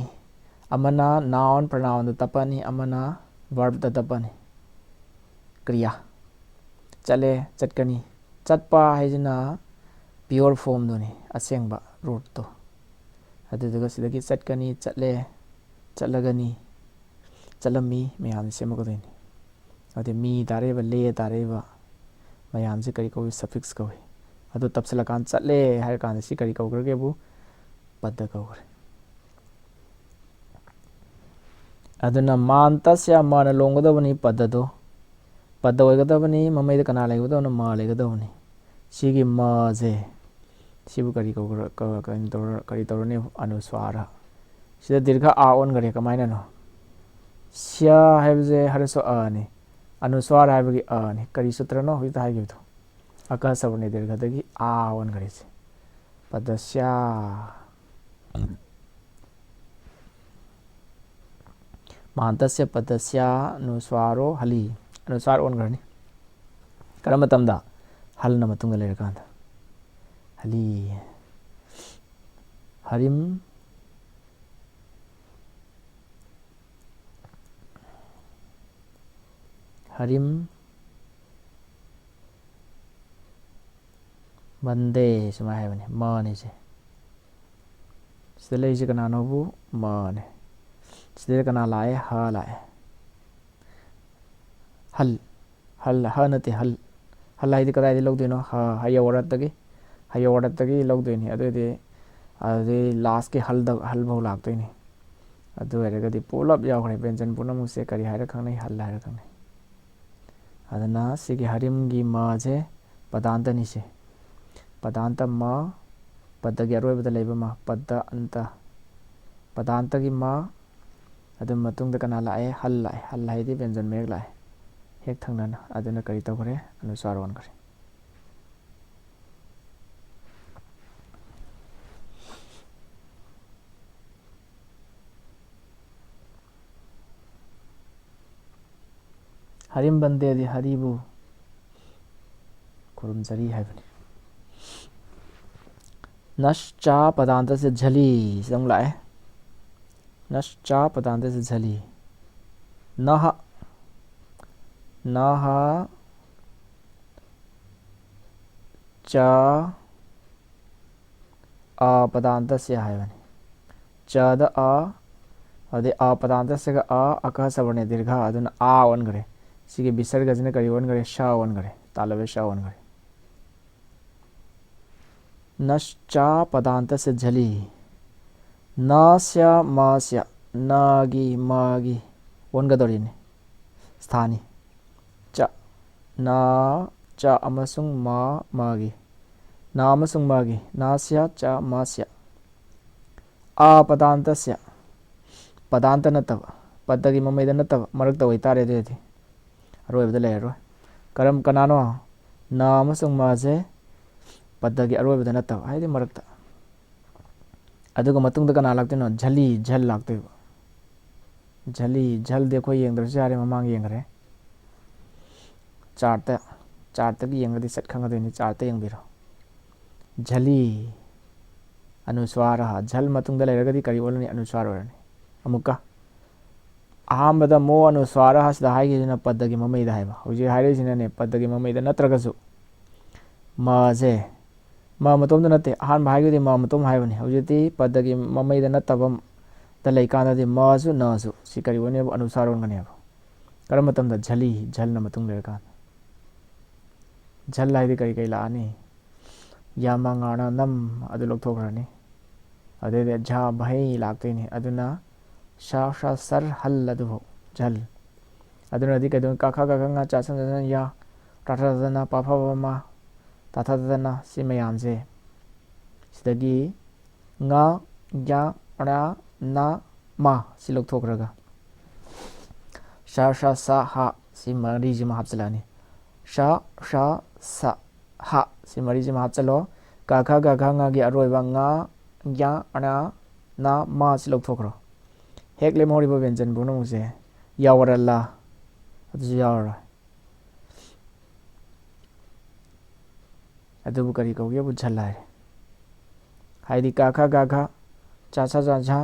ꯑꯃꯅ noun pronounꯗ ꯇꯞꯄꯅꯤ, ꯑꯃꯅ verbꯇ ꯇꯞꯄꯅꯤ꯫ ꯀ꯭ꯔꯤꯌꯥ꯫ ꯆꯠꯂꯦ, ꯆꯠꯀꯅꯤ꯫ ꯆꯠꯄ ꯍꯥꯏꯁꯤꯅ pure formꯗꯨꯅꯤ, ꯑꯁꯦꯡꯕ rootꯇꯣ꯫ ꯑꯗꯨꯗꯨꯒ ꯁꯤꯗꯒꯤ ꯆꯠꯀꯅꯤ, ꯆꯠꯂꯦ, ꯆꯠꯂꯒꯅꯤ, ꯆꯠꯂꯝꯃꯤ ꯃꯌꯥꯝꯁꯦ ꯁꯦꯝꯃꯛꯀꯗꯣꯏꯅꯤ꯫ ꯑꯗꯩ ꯃꯤ ꯇꯥꯔꯛꯏꯕ, ꯂꯦ ꯇꯥꯔꯛꯏꯕ ꯃꯌꯥꯝꯁꯦ ꯀꯔꯤ ꯀꯧꯏ? Suffix ꯀꯧꯏ꯫ ꯑꯗꯨ ꯇꯞꯁꯤꯜꯂꯀꯥꯟꯗ ꯆꯠꯂꯦ ꯍꯥꯏꯔ ꯀꯥꯟꯗ ꯁꯤ ꯀꯔꯤ ꯀꯧꯈ꯭ꯔꯒꯦꯕꯨ? ꯄꯗ ꯀꯧꯈ꯭ꯔꯦ꯫ ꯑꯗꯨꯅ ꯃꯥꯟꯇꯁ꯭ꯌ, ꯃꯅ ꯂꯣꯡꯒꯗꯕꯅꯤ ꯄꯗꯗꯣ꯫ ꯄꯗ ꯑꯣꯏꯒꯗꯕꯅꯤ, ꯃꯃꯩꯗ ꯀꯅꯥ ꯂꯩꯒꯗꯕꯅꯣ? ꯃ ꯂꯩꯒꯗꯕꯅꯤ꯫ ꯁꯤꯒꯤ ꯃꯁꯦ, ꯁꯤꯕꯨ ꯀꯔꯤ ꯀꯧꯒ꯭ꯔ-, ꯀ-, ꯀꯔꯤ ꯇꯧꯔ-, ꯀꯔꯤ ꯇꯧꯔꯅꯤ? ꯑꯅꯨꯁ꯭ꯋꯥꯔ꯫ ꯁꯤꯗ ꯗꯤꯔꯘ ꯑ ꯑꯣꯟꯈꯔꯦ, ꯀꯃꯥꯏꯅꯅꯣ? ꯁ꯭ꯌ ꯍꯥꯏꯕꯁꯦ ꯍ꯭ꯔꯁ꯭ꯋ ꯑꯅꯤ, ꯑꯅꯨꯁ꯭ꯋꯥꯔ ꯍꯥꯏꯕꯒꯤ ꯑꯅꯤ꯫ ꯀꯔꯤ ꯁꯨꯇ꯭ꯔꯅꯣ ꯍꯧꯖꯤꯛꯇ ꯍꯥꯏꯈꯤꯕꯗꯣ? ꯑꯀ ꯁꯕꯔꯅ ꯗꯤꯔꯘꯗꯒꯤ ꯑ ꯑꯣꯟꯈꯔꯤꯁꯦ꯫ ꯄꯗꯁ꯭ꯌ꯫ ꯃꯍꯥꯟꯇꯁ꯭ꯌ ꯄꯗꯁ꯭ꯌꯥꯅꯨꯁ꯭ꯋꯥꯔꯣ ꯍꯂꯤ꯫ ꯑꯅꯨꯁ꯭ꯋꯥꯔ ꯑꯣꯟꯈ꯭ꯔꯅꯤ꯫ ꯀꯔꯝꯕ ꯃꯇꯝꯗ? ꯍꯜꯅ ꯃꯇꯨꯡꯗ ꯂꯩꯔꯀꯥꯟꯗ꯫ ꯍꯂꯤ꯫ ꯍꯔꯤꯝ꯫ ꯍꯔꯤꯝ꯫ ꯕꯟꯗꯦ ꯁꯨꯃꯥꯏꯅ ꯍꯥꯏꯕꯅꯤ꯫ ꯃꯅꯤꯁꯦ꯫ ꯁꯤꯗ ꯂꯩꯔꯤꯁꯦ ꯀꯅꯥꯅꯣꯕꯨ? ꯃꯅꯦ꯫ ꯁꯤꯗ ꯀꯅꯥ ꯂꯥꯛꯑꯦ? ꯍ ꯂꯥꯛꯑꯦ꯫ ꯍꯜ꯫ ꯍꯜ, ꯍ ꯅꯠꯇꯦ, ꯍꯜ꯫ ꯍꯜ ꯍꯥꯏꯗꯤ ꯀꯗꯥꯏꯗꯒꯤ ꯂꯧꯗꯣꯏꯅꯣ? ꯍ, ꯍꯌꯧꯔꯠꯇꯒꯤ꯫ ꯍꯌꯧꯔꯠꯇꯒꯤ ꯂꯧꯗꯣꯏꯅꯤ꯫ ꯑꯗꯨꯑꯣꯏꯗꯤ ꯑꯗꯨꯗꯤ ꯂꯥꯁꯀꯤ ꯍꯜꯗ, ꯍꯜꯐꯧ ꯂꯥꯛꯇꯣꯏꯅꯤ꯫ ꯑꯗꯨ ꯑꯣꯏꯔꯒꯗꯤ ꯄꯨꯂꯞ ꯌꯥꯎꯈ꯭ꯔꯦ꯫ ꯕꯦꯟꯖꯟ ꯄꯨꯝꯅꯃꯛꯁꯦ ꯀꯔꯤ ꯍꯥꯏꯔ ꯈꯪꯅꯩ? ꯍꯜ ꯍꯥꯏꯔ ꯈꯪꯅꯩ꯫ ꯑꯗꯨꯅ ꯁꯤꯒꯤ ꯍꯔꯤꯝꯒꯤ ꯃꯁꯦ ꯄꯗꯥꯟꯇꯅꯤ ꯁꯤ꯫ ꯄꯗꯥꯟꯇ ꯃ, ꯄꯗꯒꯤ ꯑꯔꯣꯏꯕꯗ ꯂꯩꯕ ꯃ, ꯄꯗ ꯑꯟꯇ꯫ ꯄꯗꯥꯟꯇꯒꯤ ꯃ, ꯑꯗꯨ ꯃꯇꯨꯡꯗ ꯀꯅꯥ ꯂꯥꯛꯑꯦ? ꯍꯜ ꯂꯥꯛꯑꯦ꯫ ꯍꯜ ꯍꯥꯏꯗꯤ ꯕꯦꯟꯖꯟ ꯃꯌꯦꯛ ꯂꯥꯛꯑꯦ꯫ ꯍꯦꯛ ꯊꯪꯅꯅ꯫ ꯑꯗꯨꯅ ꯀꯔꯤ ꯇꯧꯈ꯭ꯔꯦ? ꯑꯅꯨꯁ꯭ꯋꯥꯔ ꯑꯣꯟꯈ꯭ꯔꯦ꯫ ꯍꯔꯤꯝ ꯕꯟꯗꯦꯗꯤ ꯍꯔꯤꯕꯨ ꯈꯨꯔꯨꯝꯖꯔꯤ ꯍꯥꯏꯕꯅꯤ꯫ ꯅꯁ ꯆ ꯄꯗꯥꯟꯇꯁꯦ ꯖꯂꯤ ꯁꯤꯗ ꯑꯃꯨꯛ ꯂꯥꯛꯑꯦ꯫ ꯅꯁ ꯆ ꯄꯗꯥꯟꯇꯁꯦ ꯖꯂꯤ꯫ ꯅꯍ꯫ ꯅꯍ ꯆ ꯑ ꯄꯗꯥꯟꯇꯁꯦ ꯍꯥꯏꯕꯅꯤ꯫ ꯆꯗ ꯑ, ꯑꯗꯩ ꯑ ꯄꯗꯥꯟꯇꯁꯤꯒ ꯑ, ꯑꯀ ꯁꯕꯔꯅꯦ ꯗꯤꯔꯘ, ꯑꯗꯨꯅ ꯑꯥ ꯑꯣꯟꯈ꯭ꯔꯦ꯫ ꯁꯤꯒꯤ ꯕꯤꯁꯔꯒꯁꯤꯅ ꯀꯔꯤ ꯑꯣꯟꯈ꯭ꯔꯦ? ꯁ ꯑꯣꯟꯈ꯭ꯔꯦ꯫ ꯇꯥꯂꯕꯦ ꯁ ꯑꯣꯟꯈ꯭ꯔꯦ꯫ ꯅꯁ ꯆ ꯄꯗꯥꯟꯇꯁ ꯖꯂꯤ꯫ ꯅꯁ꯭ꯌ ꯃꯁ꯭ꯌ, ꯅꯒꯤ ꯃꯒꯤ ꯑꯣꯟꯒꯗꯧꯔꯤꯅꯤ꯫ ꯁ꯭ꯊꯥꯅꯤ꯫ ꯆ, ꯅ, ꯆ ꯑꯃꯁꯨꯡ ꯃ, ꯃꯒꯤ꯫ ꯅ ꯑꯃꯁꯨꯡ ꯃꯒꯤ꯫ ꯅꯁ꯭ꯌ ꯆ ꯃꯁ꯭ꯌ꯫ ꯑ ꯄꯗꯥꯟꯇꯁ꯭ꯌ꯫ ꯄꯗꯥꯟꯇ ꯅꯠꯇꯕ꯫ ꯄꯗꯒꯤ ꯃꯃꯩꯗ ꯅꯠꯇꯕ꯫ ꯃꯔꯛꯇ ꯑꯣꯏꯇꯥꯔꯦ ꯑꯗꯨ ꯑꯣꯏꯔꯗꯤ꯫ ꯑꯔꯣꯏꯕꯗ ꯂꯩꯔꯔꯣꯏ꯫ ꯀꯔꯝ, ꯀꯅꯥꯅꯣ? ꯅ ꯑꯃꯁꯨꯡ ꯃꯁꯦ ꯄꯗꯒꯤ ꯑꯔꯣꯏꯕꯗ ꯅꯠꯇꯕ, ꯍꯥꯏꯗꯤ ꯃꯔꯛꯇ꯫ ꯑꯗꯨꯒ ꯃꯇꯨꯡꯗ ꯀꯅꯥ ꯂꯥꯛꯇꯣꯏꯅꯣ? ꯖꯂꯤ, ꯖꯜ ꯂꯥꯛꯇꯣꯏꯕ꯫ ꯖꯂꯤ, ꯖꯜꯗꯤ ꯑꯩꯈꯣꯏ ꯌꯦꯡꯗ꯭ꯔꯁꯨ ꯌꯥꯔꯦ, ꯃꯃꯥꯡ ꯌꯦꯡꯈ꯭ꯔꯦ꯫ ꯆꯥꯔꯠꯇ, ꯆꯥꯔꯠꯇꯒꯤ ꯌꯦꯡꯉꯗꯤ ꯁꯠ ꯈꯪꯒꯗꯣꯏꯅꯤ, ꯆꯥꯔꯠꯇ ꯌꯦꯡꯕꯤꯔꯣ꯫ ꯖꯂꯤ꯫ ꯑꯅꯨꯁ꯭ꯋꯥꯔ꯫ ꯖꯜ ꯃꯇꯨꯡꯗ ꯂꯩꯔꯒꯗꯤ ꯀꯔꯤ ꯑꯣꯜꯂꯅꯤ? ꯑꯅꯨꯁ꯭ꯋꯥꯔ ꯑꯣꯏꯔꯅꯤ꯫ ꯑꯃꯨꯛꯀ ꯑꯍꯥꯟꯕꯗ ꯃꯣ ꯑꯅꯨꯁ꯭ꯋꯥꯔ ꯁꯤꯗ ꯍꯥꯏꯈꯤꯕꯁꯤꯅ ꯄꯗꯒꯤ ꯃꯃꯩꯗ ꯍꯥꯏꯕ꯫ ꯍꯧꯖꯤꯛ ꯍꯥꯏꯔꯛꯏꯁꯤꯅꯅꯦ, ꯄꯗꯒꯤ ꯃꯃꯩꯗ ꯅꯠꯇ꯭ꯔꯒꯁꯨ ꯃꯁꯦ, ꯃ ꯃꯇꯣꯝꯗ ꯅꯠꯇꯦ, ꯑꯍꯥꯟꯕ ꯍꯥꯏꯈꯤꯕꯗꯤ ꯃ ꯃꯇꯣꯝ ꯍꯥꯏꯕꯅꯤ꯫ ꯍꯧꯖꯤꯛꯇꯤ ꯄꯗꯒꯤ ꯃꯃꯩꯗ ꯅꯠꯇꯕ ꯗ ꯂꯩꯀꯥꯟꯗꯗꯤ ꯃꯁꯨ ꯅꯁꯨ ꯁꯤ ꯀꯔꯤ ꯑꯣꯏꯅꯦꯕ? ꯑꯅꯨꯁ꯭ꯋꯥꯔ ꯑꯣꯟꯒꯅꯦꯕ꯫ ꯀꯔꯝꯕ ꯃꯇꯝꯗ? ꯖꯂꯤ, ꯖꯜꯅ ꯃꯇꯨꯡ ꯂꯩꯔꯀꯥꯟꯗ꯫ ꯖꯜ ꯍꯥꯏꯗꯤ ꯀꯔꯤ ꯀꯔꯤ ꯂꯥꯛꯑꯅꯤ? ꯌꯥ ꯃ ꯉ ꯔ ꯅ ꯝ, ꯑꯗꯨ ꯂꯧꯊꯣꯛꯈ꯭ꯔꯅꯤ꯫ ꯑꯗꯩꯗꯤ ꯖ ꯚꯩ ꯂꯥꯛꯇꯣꯏꯅꯤ꯫ ꯑꯗꯨꯅ ꯁ ꯁ ꯁꯔ ꯍꯜ ꯑꯗꯨꯐꯥꯎ ꯖꯜ꯫ ꯑꯗꯨꯅꯗꯤ ꯀꯩꯗꯧꯅꯤ? ꯀ ꯈ ꯒ ꯘ ꯉ ꯆ ꯁ ꯖ ꯅ ꯌ, ꯇ ꯊ ꯗ ꯅ, ꯄ ꯐ ꯕ ꯃ, ꯇ ꯊ ꯗ ꯅ, ꯁꯤ ꯃꯌꯥꯝꯁꯦ ꯁꯤꯗꯒꯤ ꯉ, ꯌ, ꯔ, ꯅ, ꯃ ꯁꯤ ꯂꯧꯊꯣꯛꯈ꯭ꯔꯒ ꯁ ꯁ ꯁ ꯍ ꯁꯤ ꯃꯔꯤꯁꯤꯃ ꯍꯥꯞꯆꯤꯜꯂꯛꯑꯅꯤ꯫ ꯁ ꯁ ꯁ ꯍ ꯁꯤ ꯃꯔꯤꯁꯤꯃ ꯍꯥꯞꯆꯤꯜꯂꯣ꯫ ꯀ ꯈ ꯒ ꯘ ꯉꯒꯤ ꯑꯔꯣꯏꯕ ꯉ, ꯌ, ꯔ, ꯅ, ꯃ ꯁꯤ ꯂꯧꯊꯣꯛꯈ꯭ꯔꯣ꯫ ꯍꯦꯛ ꯂꯦꯝꯍꯧꯔꯤꯕ ꯕ꯭ꯌꯟꯖꯟ ꯄꯨꯝꯅꯃꯛꯁꯦ ꯌꯥꯎꯔꯂ ꯑꯗꯨꯁꯨ ꯌꯥꯎꯔꯔꯣꯏ꯫ ꯑꯗꯨꯕꯨ ꯀꯔꯤ ꯀꯧꯒꯦꯕꯨ? ꯖꯜ ꯍꯥꯏꯔꯦ꯫ ꯍꯥꯏꯗꯤ ꯀ ꯈ ꯒ ꯘ, ꯆ ꯁ ꯖ ꯖ,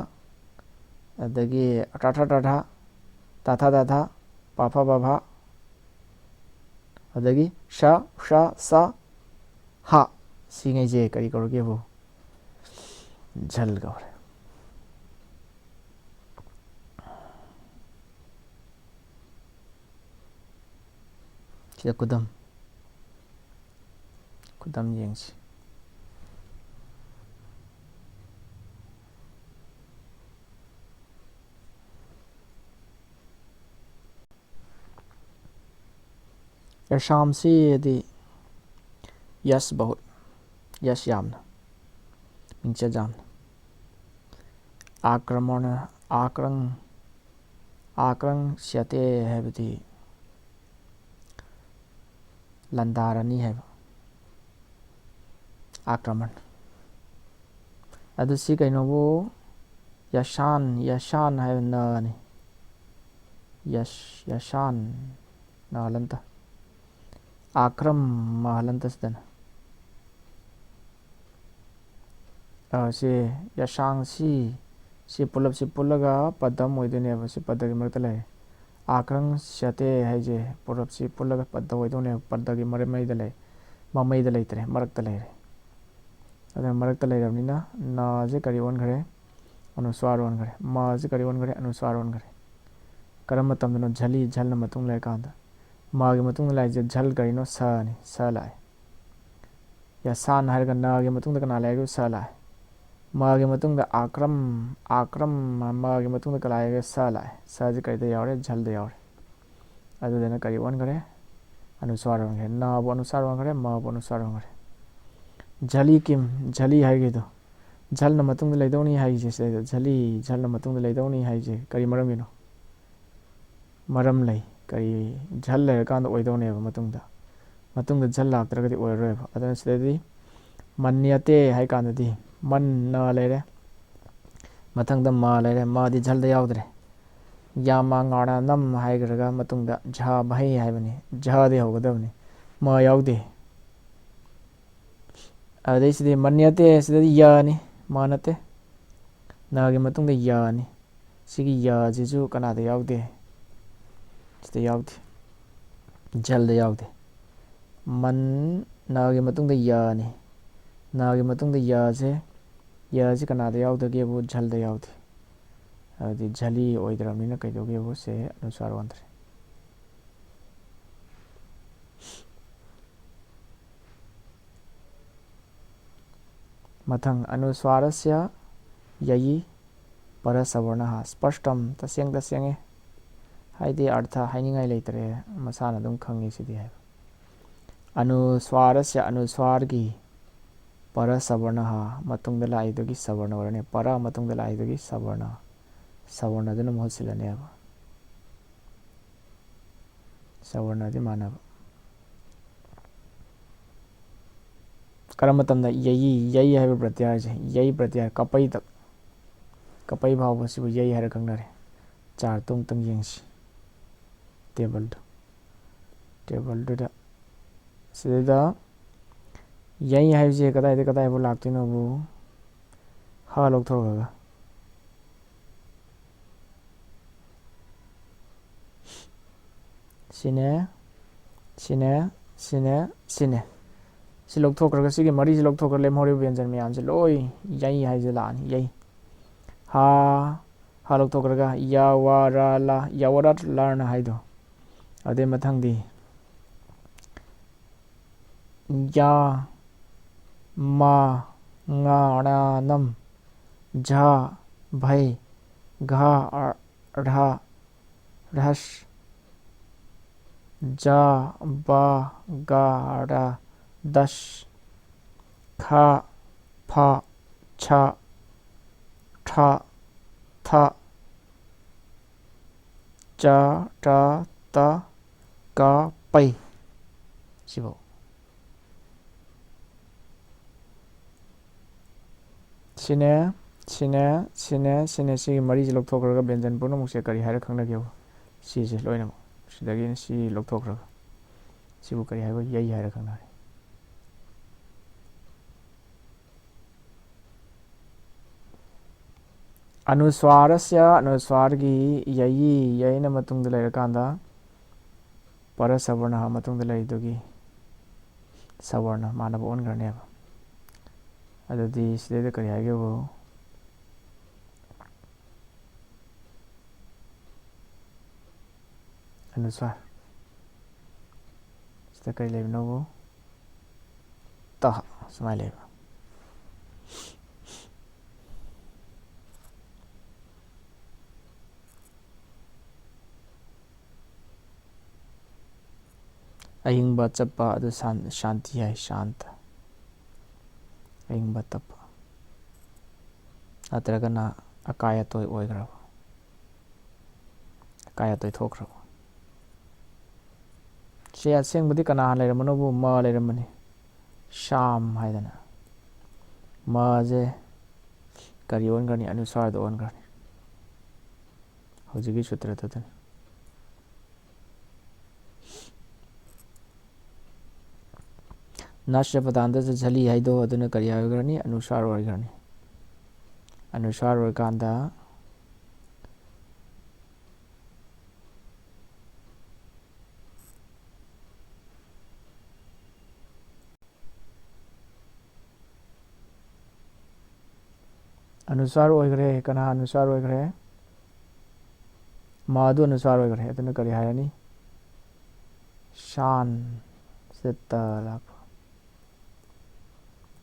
ꯑꯗꯒꯤ ꯇ ꯊ ꯇ ꯊ, ꯄ ꯊ ꯄ ꯐ, ꯑꯗꯒꯤ ꯁ ꯁ ꯁ ꯍ, ꯁꯤꯉꯩꯁꯦ ꯀꯔꯤ ꯀꯧꯔꯒꯦꯕꯨ? ꯖꯜ ꯀꯧꯔꯦ꯫ ꯁꯤꯗ ꯈꯨꯗꯝ, ꯈꯨꯗꯝ ꯌꯦꯡꯁꯤ꯫ ꯌꯥꯁꯥꯝꯁꯤ ꯍꯥꯏꯗꯤ ꯌꯁ ꯕꯍꯨꯠ, ꯌꯁ ꯌꯥꯝꯅ, ꯃꯤꯡꯆꯠ ꯌꯥꯝꯅ꯫ ꯑꯥꯀ꯭ꯔꯃꯣꯅ, ꯑꯥꯀ꯭ꯔꯪ, ꯑꯥꯀ꯭ꯔꯪ ꯁ꯭ꯌꯥꯇꯦ ꯍꯥꯏꯕꯗꯤ ꯂꯥꯟꯗꯥꯔꯅꯤ ꯍꯥꯏꯕ꯫ ꯑꯥꯀ꯭ꯔꯃꯟ꯫ ꯑꯗꯨ ꯁꯤ ꯀꯩꯅꯣꯕꯨ? ꯌꯁꯥꯟ, ꯌꯁꯥꯟ ꯍꯥꯏꯕ ꯅꯅꯤ꯫ ꯌꯁ, ꯌꯁꯥꯟ꯫ ꯅ ꯍꯂꯟꯇ꯫ ꯑꯥꯀ꯭ꯔꯝ꯫ ꯃ ꯍꯂꯟꯇ ꯁꯤꯗꯅ꯫ ꯑ, ꯁꯤ ꯌꯁꯥꯡꯁꯤ, ꯁꯤ ꯄꯨꯂꯞꯁꯤ ꯄꯨꯜꯂꯒ ꯄꯗ ꯑꯃ ꯑꯣꯏꯗꯣꯏꯅꯦꯕ꯫ ꯁꯤ ꯄꯗꯒꯤ ꯃꯔꯛꯇ ꯂꯩꯔꯦ꯫ ꯑꯥꯀ꯭ꯔꯪ ꯁ꯭ꯌꯇꯦ ꯍꯥꯏꯁꯦ ꯄꯨꯂꯞꯁꯤ ꯄꯨꯜꯂꯒ ꯄꯗ ꯑꯣꯏꯗꯧꯅꯦꯕ꯫ ꯄꯗꯒꯤ ꯃꯔꯃꯩꯗ ꯂꯩ, ꯃꯃꯩꯗ ꯂꯩꯇ꯭ꯔꯦ, ꯃꯔꯛꯇ ꯂꯩꯔꯦ꯫ ꯑꯗꯨꯅ ꯃꯔꯛꯇ ꯂꯩꯔꯕꯅꯤꯅ ꯅꯁꯦ ꯀꯔꯤ ꯑꯣꯟꯈ꯭ꯔꯦ? ꯑꯅꯨꯁ꯭ꯋꯥꯔ ꯑꯣꯟꯈ꯭ꯔꯦ꯫ ꯃꯁꯦ ꯀꯔꯤ ꯑꯣꯟꯈ꯭ꯔꯦ? ꯑꯅꯨꯁ꯭ꯋꯥꯔ ꯑꯣꯟꯈ꯭ꯔꯦ꯫ ꯀꯔꯝꯕ ꯃꯇꯝꯗꯅꯣ? ꯖꯂꯤ, ꯖꯜꯅ ꯃꯇꯨꯡ ꯂꯩꯔꯀꯥꯟꯗ꯫ ꯃꯥꯒꯤ ꯃꯇꯨꯡꯗ ꯂꯥꯛꯏꯁꯦ ꯖꯜ ꯀꯔꯤꯅꯣ? ꯁꯅꯤ, ꯁ ꯂꯥꯛꯑꯦ꯫ ꯌꯥꯁꯥꯟ ꯍꯥꯏꯔꯒ ꯅꯒꯤ ꯃꯇꯨꯡꯗ ꯀꯅꯥ ꯂꯩꯒꯦ? ꯁ ꯂꯥꯛꯑꯦ꯫ ꯃꯥꯒꯤ ꯃꯇꯨꯡꯗ ꯑꯥꯀ꯭ꯔꯝ, ꯑꯥꯀ꯭ꯔꯝ, ꯃꯥꯒꯤ ꯃꯇꯨꯡꯗ ꯀꯅꯥ ꯂꯩꯒꯦ? ꯁ ꯂꯥꯛꯑꯦ꯫ ꯁꯁꯦ ꯀꯔꯤꯗ ꯌꯥꯎꯔꯦ? ꯖꯜꯗ ꯌꯥꯎꯔꯦ꯫ ꯑꯗꯨꯗꯨꯅ ꯀꯔꯤ ꯑꯣꯟꯈ꯭ꯔꯦ? ꯑꯅꯨꯁ꯭ꯋꯥꯔ ꯑꯣꯟꯈ꯭ꯔꯦ꯫ ꯅꯕꯨ ꯑꯅꯨꯁ꯭ꯋꯥꯔ ꯑꯣꯟꯈ꯭ꯔꯦ, ꯃꯕꯨ ꯑꯅꯨꯁ꯭ꯋꯥꯔ ꯑꯣꯟꯈ꯭ꯔꯦ꯫ ꯖꯂꯤ ꯀꯤꯝ, ꯖꯂꯤ ꯍꯥꯏꯒꯤꯗꯣ꯫ ꯖꯜꯅ ꯃꯇꯨꯡꯗ ꯂꯩꯗꯧꯅꯤ ꯍꯥꯏꯁꯦ ꯁꯤꯗꯩꯗ꯫ ꯖꯂꯤ, ꯖꯜꯅ ꯃꯇꯨꯡꯗ ꯂꯩꯗꯧꯅꯤ ꯍꯥꯏꯁꯦ ꯀꯔꯤ ꯃꯔꯝꯒꯤꯅꯣ? ꯃꯔꯝ ꯂꯩ꯫ ꯀꯔꯤ? ꯖꯜ ꯂꯩꯔꯀꯥꯟꯗ ꯑꯣꯏꯗꯧꯅꯦꯕ ꯃꯇꯨꯡꯗ꯫ ꯃꯇꯨꯡꯗ ꯖꯜ ꯂꯥꯛꯇ꯭ꯔꯒꯗꯤ ꯑꯣꯏꯔꯔꯣꯏꯕ꯫ ꯑꯗꯨꯅ ꯁꯤꯗꯗꯤ ꯃꯟꯌꯇꯦ ꯍꯥꯏ ꯀꯥꯟꯗꯗꯤ ꯃꯟ, ꯅ ꯂꯩꯔꯦ, ꯃꯊꯪꯗ ꯃ ꯂꯩꯔꯦ, ꯃꯗꯤ ꯖꯜꯗ ꯌꯥꯎꯗ꯭ꯔꯦ꯫ ꯌꯥꯃꯥ ꯉꯥꯔꯥꯅꯝ ꯍꯥꯏꯈ꯭ꯔꯒ ꯃꯇꯨꯡꯗ ꯖꯍꯥ ꯚꯍꯩ ꯍꯥꯏꯕꯅꯤ, ꯖꯍꯥꯗꯤ ꯍꯧꯒꯗꯕꯅꯤ, ꯃ ꯌꯥꯎꯗꯦ꯫ ꯑꯗꯩ ꯁꯤꯗꯤ ꯃꯟꯌꯇꯦ, ꯁꯤꯗꯗꯤ ꯌꯥꯅꯤ, ꯃ ꯅꯠꯇꯦ, ꯅꯒꯤ ꯃꯇꯨꯡꯗ ꯌꯥꯅꯤ꯫ ꯁꯤꯒꯤ ꯌꯥꯁꯤꯁꯨ ꯀꯅꯥꯗ ꯌꯥꯎꯗꯦ? ꯁꯤꯗ ꯌꯥꯎꯗꯦ, ꯖꯜꯗ ꯌꯥꯎꯗꯦ꯫ ꯃꯟ, ꯅꯒꯤ ꯃꯇꯨꯡꯗ ꯌꯥꯅꯤ, ꯅꯒꯤ ꯃꯇꯨꯡꯗ ꯌꯥꯁꯦ, ꯌꯥꯁꯦ ꯀꯅꯥꯗ ꯌꯥꯎꯗꯒꯦꯕꯨ? ꯖꯜꯗ ꯌꯥꯎꯗꯦ꯫ ꯑꯗꯨꯗꯤ ꯖꯂꯤ ꯑꯣꯏꯗ꯭ꯔꯕꯅꯤꯅ ꯀꯩꯗꯧꯒꯦꯕꯨ? ꯁꯦ ꯑꯅꯨꯁ꯭ꯋꯥꯔ ꯑꯣꯟꯗ꯭ꯔꯦ꯫ ꯃꯊꯪ, ꯑꯅꯨꯁ꯭ꯋꯥꯔꯁ꯭ꯌ ꯌꯌꯤ ꯄꯔꯁꯕꯔꯅꯍ꯫ ꯁ꯭ꯄꯁ꯭ꯇꯝ, ꯇꯁꯦꯡ ꯇꯁꯦꯡꯉꯦ꯫ ꯍꯥꯏꯗꯤ ꯑꯔꯊ ꯍꯥꯏꯅꯤꯡꯉꯥꯏ ꯂꯩꯇ꯭ꯔꯦ, ꯃꯁꯥꯅ ꯑꯗꯨꯝ ꯈꯪꯉꯤ ꯁꯤꯗꯤ ꯍꯥꯏꯕ꯫ ꯑꯅꯨꯁ꯭ꯋꯥꯔꯁ꯭ꯌ, ꯑꯅꯨꯁ꯭ꯋꯥꯔꯒꯤ, ꯄꯔꯁꯕꯔꯅꯍ, ꯃꯇꯨꯡꯗ ꯂꯥꯛꯏꯗꯨꯒꯤ ꯁꯕꯔꯅ ꯑꯣꯏꯔꯅꯤ꯫ ꯄꯔ ꯃꯇꯨꯡꯗ ꯂꯥꯛꯏꯗꯨꯒꯤ ꯁꯕꯔꯅ, ꯁꯕꯔꯅꯗꯨꯅ ꯃꯍꯨꯠ ꯁꯤꯜꯂꯅꯦꯕ꯫ ꯁꯕꯔꯅꯗꯤ ꯃꯥꯟꯅꯕ꯫ ꯀꯔꯝꯕ ꯃꯇꯝꯗ ꯌꯩ, ꯌꯩ ꯍꯥꯏꯕ ꯄ꯭ꯔꯇꯤꯍꯥꯔꯁꯦ, ꯌꯩ ꯄ꯭ꯔꯇꯤꯍꯥꯔ, ꯀꯄꯩꯗ, ꯀꯄꯩ ꯐꯥꯎꯕꯁꯤꯕꯨ ꯌꯩ ꯍꯥꯏꯔ ꯈꯪꯅꯔꯦ꯫ ꯆꯥꯔ ꯇꯨꯡ ꯇꯨꯡ ꯌꯦꯡꯁꯤ꯫ ꯇꯦꯕꯜꯗꯣ, ꯇꯦꯕꯜꯗꯨꯗ, ꯁꯤꯗꯩꯗ ꯌꯩ ꯍꯥꯏꯕꯁꯦ ꯀꯗꯥꯏꯗ ꯀꯗꯥꯏꯐꯥꯎ ꯂꯥꯛꯇꯣꯏꯅꯣꯕꯨ ꯍ ꯂꯧꯊꯣꯛꯈ꯭ꯔꯒ, ꯁꯤꯅꯦ, ꯁꯤꯅꯦ, ꯁꯤꯅꯦ, ꯁꯤꯅꯦ꯫ ꯁꯤ ꯂꯧꯊꯣꯛꯈ꯭ꯔꯒ, ꯁꯤꯒꯤ ꯃꯔꯤꯁꯤ ꯂꯧꯊꯣꯛꯈ꯭ꯔꯒ ꯂꯦꯝꯍꯧꯔꯤꯕ ꯕ꯭ꯌꯟꯖꯟ ꯃꯌꯥꯝꯁꯦ ꯂꯣꯏ ꯌꯩ ꯍꯥꯏꯁꯦ ꯂꯥꯛꯑꯅꯤ꯫ ꯌꯩ꯫ ꯍꯥ, ꯍꯥ ꯂꯧꯊꯣꯛꯈ꯭ꯔꯒ ꯌꯥ, ꯋꯥ, ꯔꯥ, ꯂꯥ, ꯌꯥ, ꯋꯥ, ꯔꯥ, ꯂꯥꯔꯅ ꯍꯥꯏꯗꯣ꯫ ꯑꯗꯩ ꯃꯊꯪꯗꯤ ꯌꯥ, ꯃꯥ, ꯉꯥ, ꯔꯥ, ꯅꯝ, ꯖ, ꯚꯩ, ꯘ, ꯔ, ꯔ, ꯔꯁ, ꯖ, ꯕ, ꯒ, ꯔ, ꯗꯁ, ꯈ, ꯐ, ꯁ, ꯊ, ꯊ, ꯆ, ꯇ, ꯇ, ꯀ, ꯄꯩ꯫ ꯁꯤꯐꯧ꯫ ꯁꯤꯅꯦ, ꯁꯤꯅꯦ, ꯁꯤꯅꯦ, ꯁꯤꯅꯦ꯫ ꯁꯤꯒꯤ ꯃꯔꯤꯁꯤ ꯂꯧꯊꯣꯛꯈ꯭ꯔꯒ ꯕ꯭ꯌꯟꯖꯟ ꯄꯨꯝꯅꯃꯛꯁꯦ ꯀꯔꯤ ꯍꯥꯏꯔ ꯈꯪꯅꯒꯦꯕꯨ? ꯁꯤꯁꯦ ꯂꯣꯏꯅꯃꯛ꯫ ꯁꯤꯗꯒꯤꯅ ꯁꯤ ꯂꯧꯊꯣꯛꯈ꯭ꯔꯒ ꯁꯤꯕꯨ ꯀꯔꯤ ꯍꯥꯏꯕ? ꯌꯩ ꯍꯥꯏꯔ ꯈꯪꯅꯔꯦ꯫ ꯑꯅꯨꯁ꯭ꯋꯥꯔꯁ꯭ꯌ, ꯑꯅꯨꯁ꯭ꯋꯥꯔꯒꯤ ꯌꯩ, ꯌꯩꯅ ꯃꯇꯨꯡꯗ ꯂꯩꯔꯀꯥꯟꯗ ꯄꯔ ꯁꯕꯔꯅ ꯃꯇꯨꯡꯗ ꯂꯩꯔꯤꯗꯨꯒꯤ ꯁꯕꯔꯅ ꯃꯥꯟꯅꯕ ꯑꯣꯟꯈ꯭ꯔꯅꯦꯕ꯫ ꯑꯗꯨꯗꯤ ꯁꯤꯗꯩꯗ ꯀꯔꯤ ꯍꯥꯏꯒꯦꯕꯨ? ꯑꯅꯨꯁ꯭ꯋꯥꯔ꯫ ꯁꯤꯗ ꯀꯔꯤ ꯂꯩꯕꯅꯣꯕꯨ? ꯇ꯫ ꯁꯨꯃꯥꯏꯅ ꯂꯩꯕ꯫ ꯑꯍꯤꯡꯕ ꯆꯠꯄ ꯑꯗꯨ ꯁꯥꯟ-, ꯁꯥꯟꯇꯤ ꯍꯥꯏ, ꯁꯥꯟꯇ꯫ ꯑꯍꯤꯡꯕ ꯇꯞꯄ꯫ ꯅꯠꯇ꯭ꯔꯒꯅ ꯑꯀꯥꯏ ꯑꯇꯣꯏ ꯑꯣꯏꯈ꯭ꯔꯕ꯫ ꯑꯀꯥꯏ ꯑꯇꯣꯏ ꯊꯣꯛꯈ꯭ꯔꯕ꯫ ꯁꯤ ꯑꯁꯦꯡꯕꯗꯤ ꯀꯅꯥ ꯂꯩꯔꯝꯕꯅꯣꯕꯨ? ꯃ ꯂꯩꯔꯝꯕꯅꯤ꯫ ꯁꯥꯝ ꯍꯥꯏꯗꯅ꯫ ꯃꯁꯦ ꯀꯔꯤ ꯑꯣꯟꯈ꯭ꯔꯅꯤ? ꯑꯅꯨꯁ꯭ꯋꯥꯔꯗ ꯑꯣꯟꯈ꯭ꯔꯅꯤ꯫ ꯍꯧꯖꯤꯛꯀꯤ ꯁꯨꯇ꯭ꯔꯗꯨꯗꯅꯤ꯫ ꯅꯁ꯭ꯌ ꯄꯗꯥꯟꯇꯁ ꯖꯂꯤ ꯍꯥꯏꯗꯣ ꯑꯗꯨꯅ ꯀꯔꯤ ꯑꯣꯏꯈ꯭ꯔꯅꯤ? ꯑꯅꯨꯁ꯭ꯋꯥꯔ ꯑꯣꯏꯈ꯭ꯔꯅꯤ꯫ ꯑꯅꯨꯁ꯭ꯋꯥꯔ ꯑꯣꯏꯔꯀꯥꯟꯗ ꯑꯅꯨꯁ꯭ꯋꯥꯔ ꯑꯣꯏꯈ꯭ꯔꯦ꯫ ꯀꯅꯥ ꯑꯅꯨꯁ꯭ꯋꯥꯔ ꯑꯣꯏꯈ꯭ꯔꯦ? ꯃꯥ ꯑꯗꯨ ꯑꯅꯨꯁ꯭ꯋꯥꯔ ꯑꯣꯏꯈ꯭ꯔꯦ꯫ ꯑꯗꯨꯅ ꯀꯔꯤ ꯍꯥꯏꯔꯅꯤ? ꯁꯥꯟ꯫ ꯁꯤꯗ ꯇ ꯂꯥꯛꯄ꯫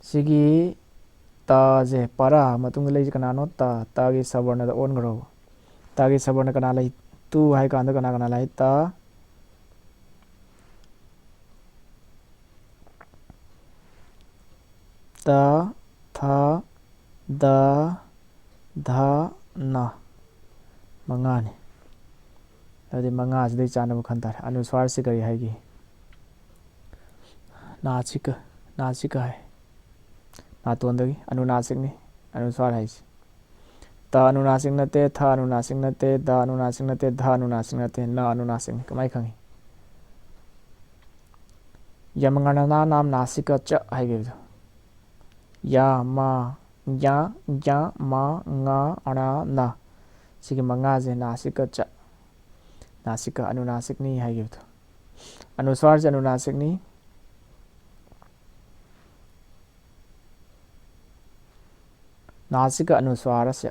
ꯁꯤꯒꯤ ꯇꯁꯦ ꯄꯔꯥ ꯃꯇꯨꯡꯗ ꯂꯩꯁꯦ ꯀꯅꯥꯅꯣ? ꯇ꯫ ꯇꯒꯤ ꯁꯕꯔꯅꯗ ꯑꯣꯟꯈ꯭ꯔꯣ꯫ ꯇꯒꯤ ꯁꯕꯔꯅ ꯀꯅꯥ ꯂꯩ? ꯇꯨ ꯍꯥꯏ ꯀꯥꯟꯗ ꯀꯅꯥ ꯀꯅꯥ ꯂꯩ? ꯇ, ꯇ, ꯊ, ꯗ, ꯙ, ꯅ꯫ ꯃꯉꯥꯅꯤ꯫ ꯑꯗꯨꯗꯤ ꯃꯉꯥꯁꯤꯗꯩ ꯆꯥꯅꯕ ꯈꯟ ꯇꯥꯔꯦ꯫ ꯑꯅꯨꯁ꯭ꯋꯥꯔꯁꯤ ꯀꯔꯤ ꯍꯥꯏꯒꯦ? ꯅꯥꯁꯤꯀ, ꯅꯥꯁꯤꯀ ꯍꯥꯏ꯫ ꯅꯥꯇꯣꯟꯗꯒꯤ ꯑꯅꯨꯅꯥꯁꯤꯛꯅꯤ ꯑꯅꯨꯁ꯭ꯋꯥꯔ ꯍꯥꯏꯁꯦ꯫ ꯇ ꯑꯅꯨꯅꯥꯁꯤꯛ ꯅꯠꯇꯦ, ꯊ ꯑꯅꯨꯅꯥꯁꯤꯛ ꯅꯠꯇꯦ, ꯗ ꯑꯅꯨꯅꯥꯁꯤꯛ ꯅꯠꯇꯦ, ꯙ ꯑꯅꯨꯅꯥꯁꯤꯛ ꯅꯠꯇꯦ, ꯅ ꯑꯅꯨꯅꯥꯁꯤꯛꯅꯤ꯫ ꯀꯃꯥꯏ ꯈꯪꯉꯤ? ꯌꯃꯉꯅꯅꯥꯅꯥꯝ ꯅꯥꯁꯤꯀ ꯆ ꯍꯥꯏꯈꯤꯕꯗꯣ꯫ ꯌ, ꯃ, ꯌ, ꯌ, ꯃ, ꯉ, ꯑꯅ, ꯅ꯫ ꯁꯤꯒꯤ ꯃꯉꯥꯁꯦ ꯅꯥꯁꯤꯀ ꯆ, ꯅꯥꯁꯤꯀ ꯑꯅꯨꯅꯥꯁꯤꯛꯅꯤ ꯍꯥꯏꯈꯤꯕꯗꯣ꯫ ꯑꯅꯨꯁ꯭ꯋꯥꯔꯁꯦ ꯑꯅꯨꯅꯥꯁꯤꯛꯅꯤ꯫ ꯅꯥꯁꯤꯀ ꯑꯅꯨꯁ꯭ꯋꯥꯔꯁ꯫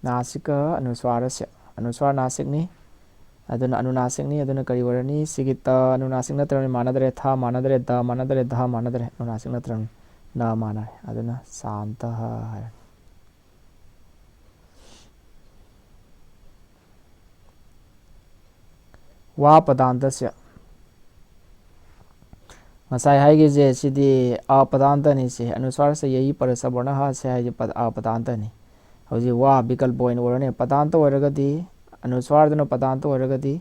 ꯅꯥꯁꯤꯀ ꯑꯅꯨꯁ꯭ꯋꯥꯔꯁ꯫ ꯑꯅꯨꯁ꯭ꯋꯥꯔ ꯅꯥꯁꯤꯛꯅꯤ꯫ ꯑꯗꯨꯅ ꯑꯅꯨꯅꯥꯁꯤꯛꯅꯤ꯫ ꯑꯗꯨꯅ ꯀꯔꯤ ꯑꯣꯏꯔꯅꯤ? ꯁꯤꯒꯤ ꯇ ꯑꯅꯨꯅꯥꯁꯤꯛ ꯅꯠꯇ꯭ꯔꯕꯅꯤ, ꯃꯥꯟꯅꯗ꯭ꯔꯦ꯫ ꯊ ꯃꯥꯟꯅꯗ꯭ꯔꯦ, ꯗ ꯃꯥꯟꯅꯗ꯭ꯔꯦ, ꯙ ꯃꯥꯟꯅꯗ꯭ꯔꯦ꯫ ꯑꯅꯨꯅꯥꯁꯤꯛ ꯅꯠꯇ꯭ꯔꯕꯅꯤ꯫ ꯅ ꯃꯥꯟꯅꯔꯦ꯫ ꯑꯗꯨꯅ ꯁꯥꯟꯇ ꯍꯥꯏꯔꯅꯤ꯫ ꯋꯥ ꯄꯗꯥꯟꯇꯁ꯫ ꯉꯁꯥꯏ ꯍꯥꯏꯈꯤꯁꯦ ꯁꯤꯗꯤ ꯑ ꯄꯗꯥꯟꯇꯅꯤ꯫ ꯁꯤ ꯑꯅꯨꯁ꯭ꯋꯥꯔꯁ ꯌꯩ ꯄꯔꯁꯕꯔꯅ ꯍꯥꯁꯦ ꯍꯥꯏꯁꯦ ꯄ-, ꯑ ꯄꯗꯥꯟꯇꯅꯤ꯫ ꯍꯧꯖꯤꯛ ꯋꯥ ꯕꯤꯀꯜꯄ ꯑꯣꯏꯅ ꯑꯣꯏꯔꯅꯤ꯫ ꯄꯗꯥꯟꯇ ꯑꯣꯏꯔꯒꯗꯤ, ꯑꯅꯨꯁ꯭ꯋꯥꯔꯗꯨꯅ ꯄꯗꯥꯟꯇ ꯑꯣꯏꯔꯒꯗꯤ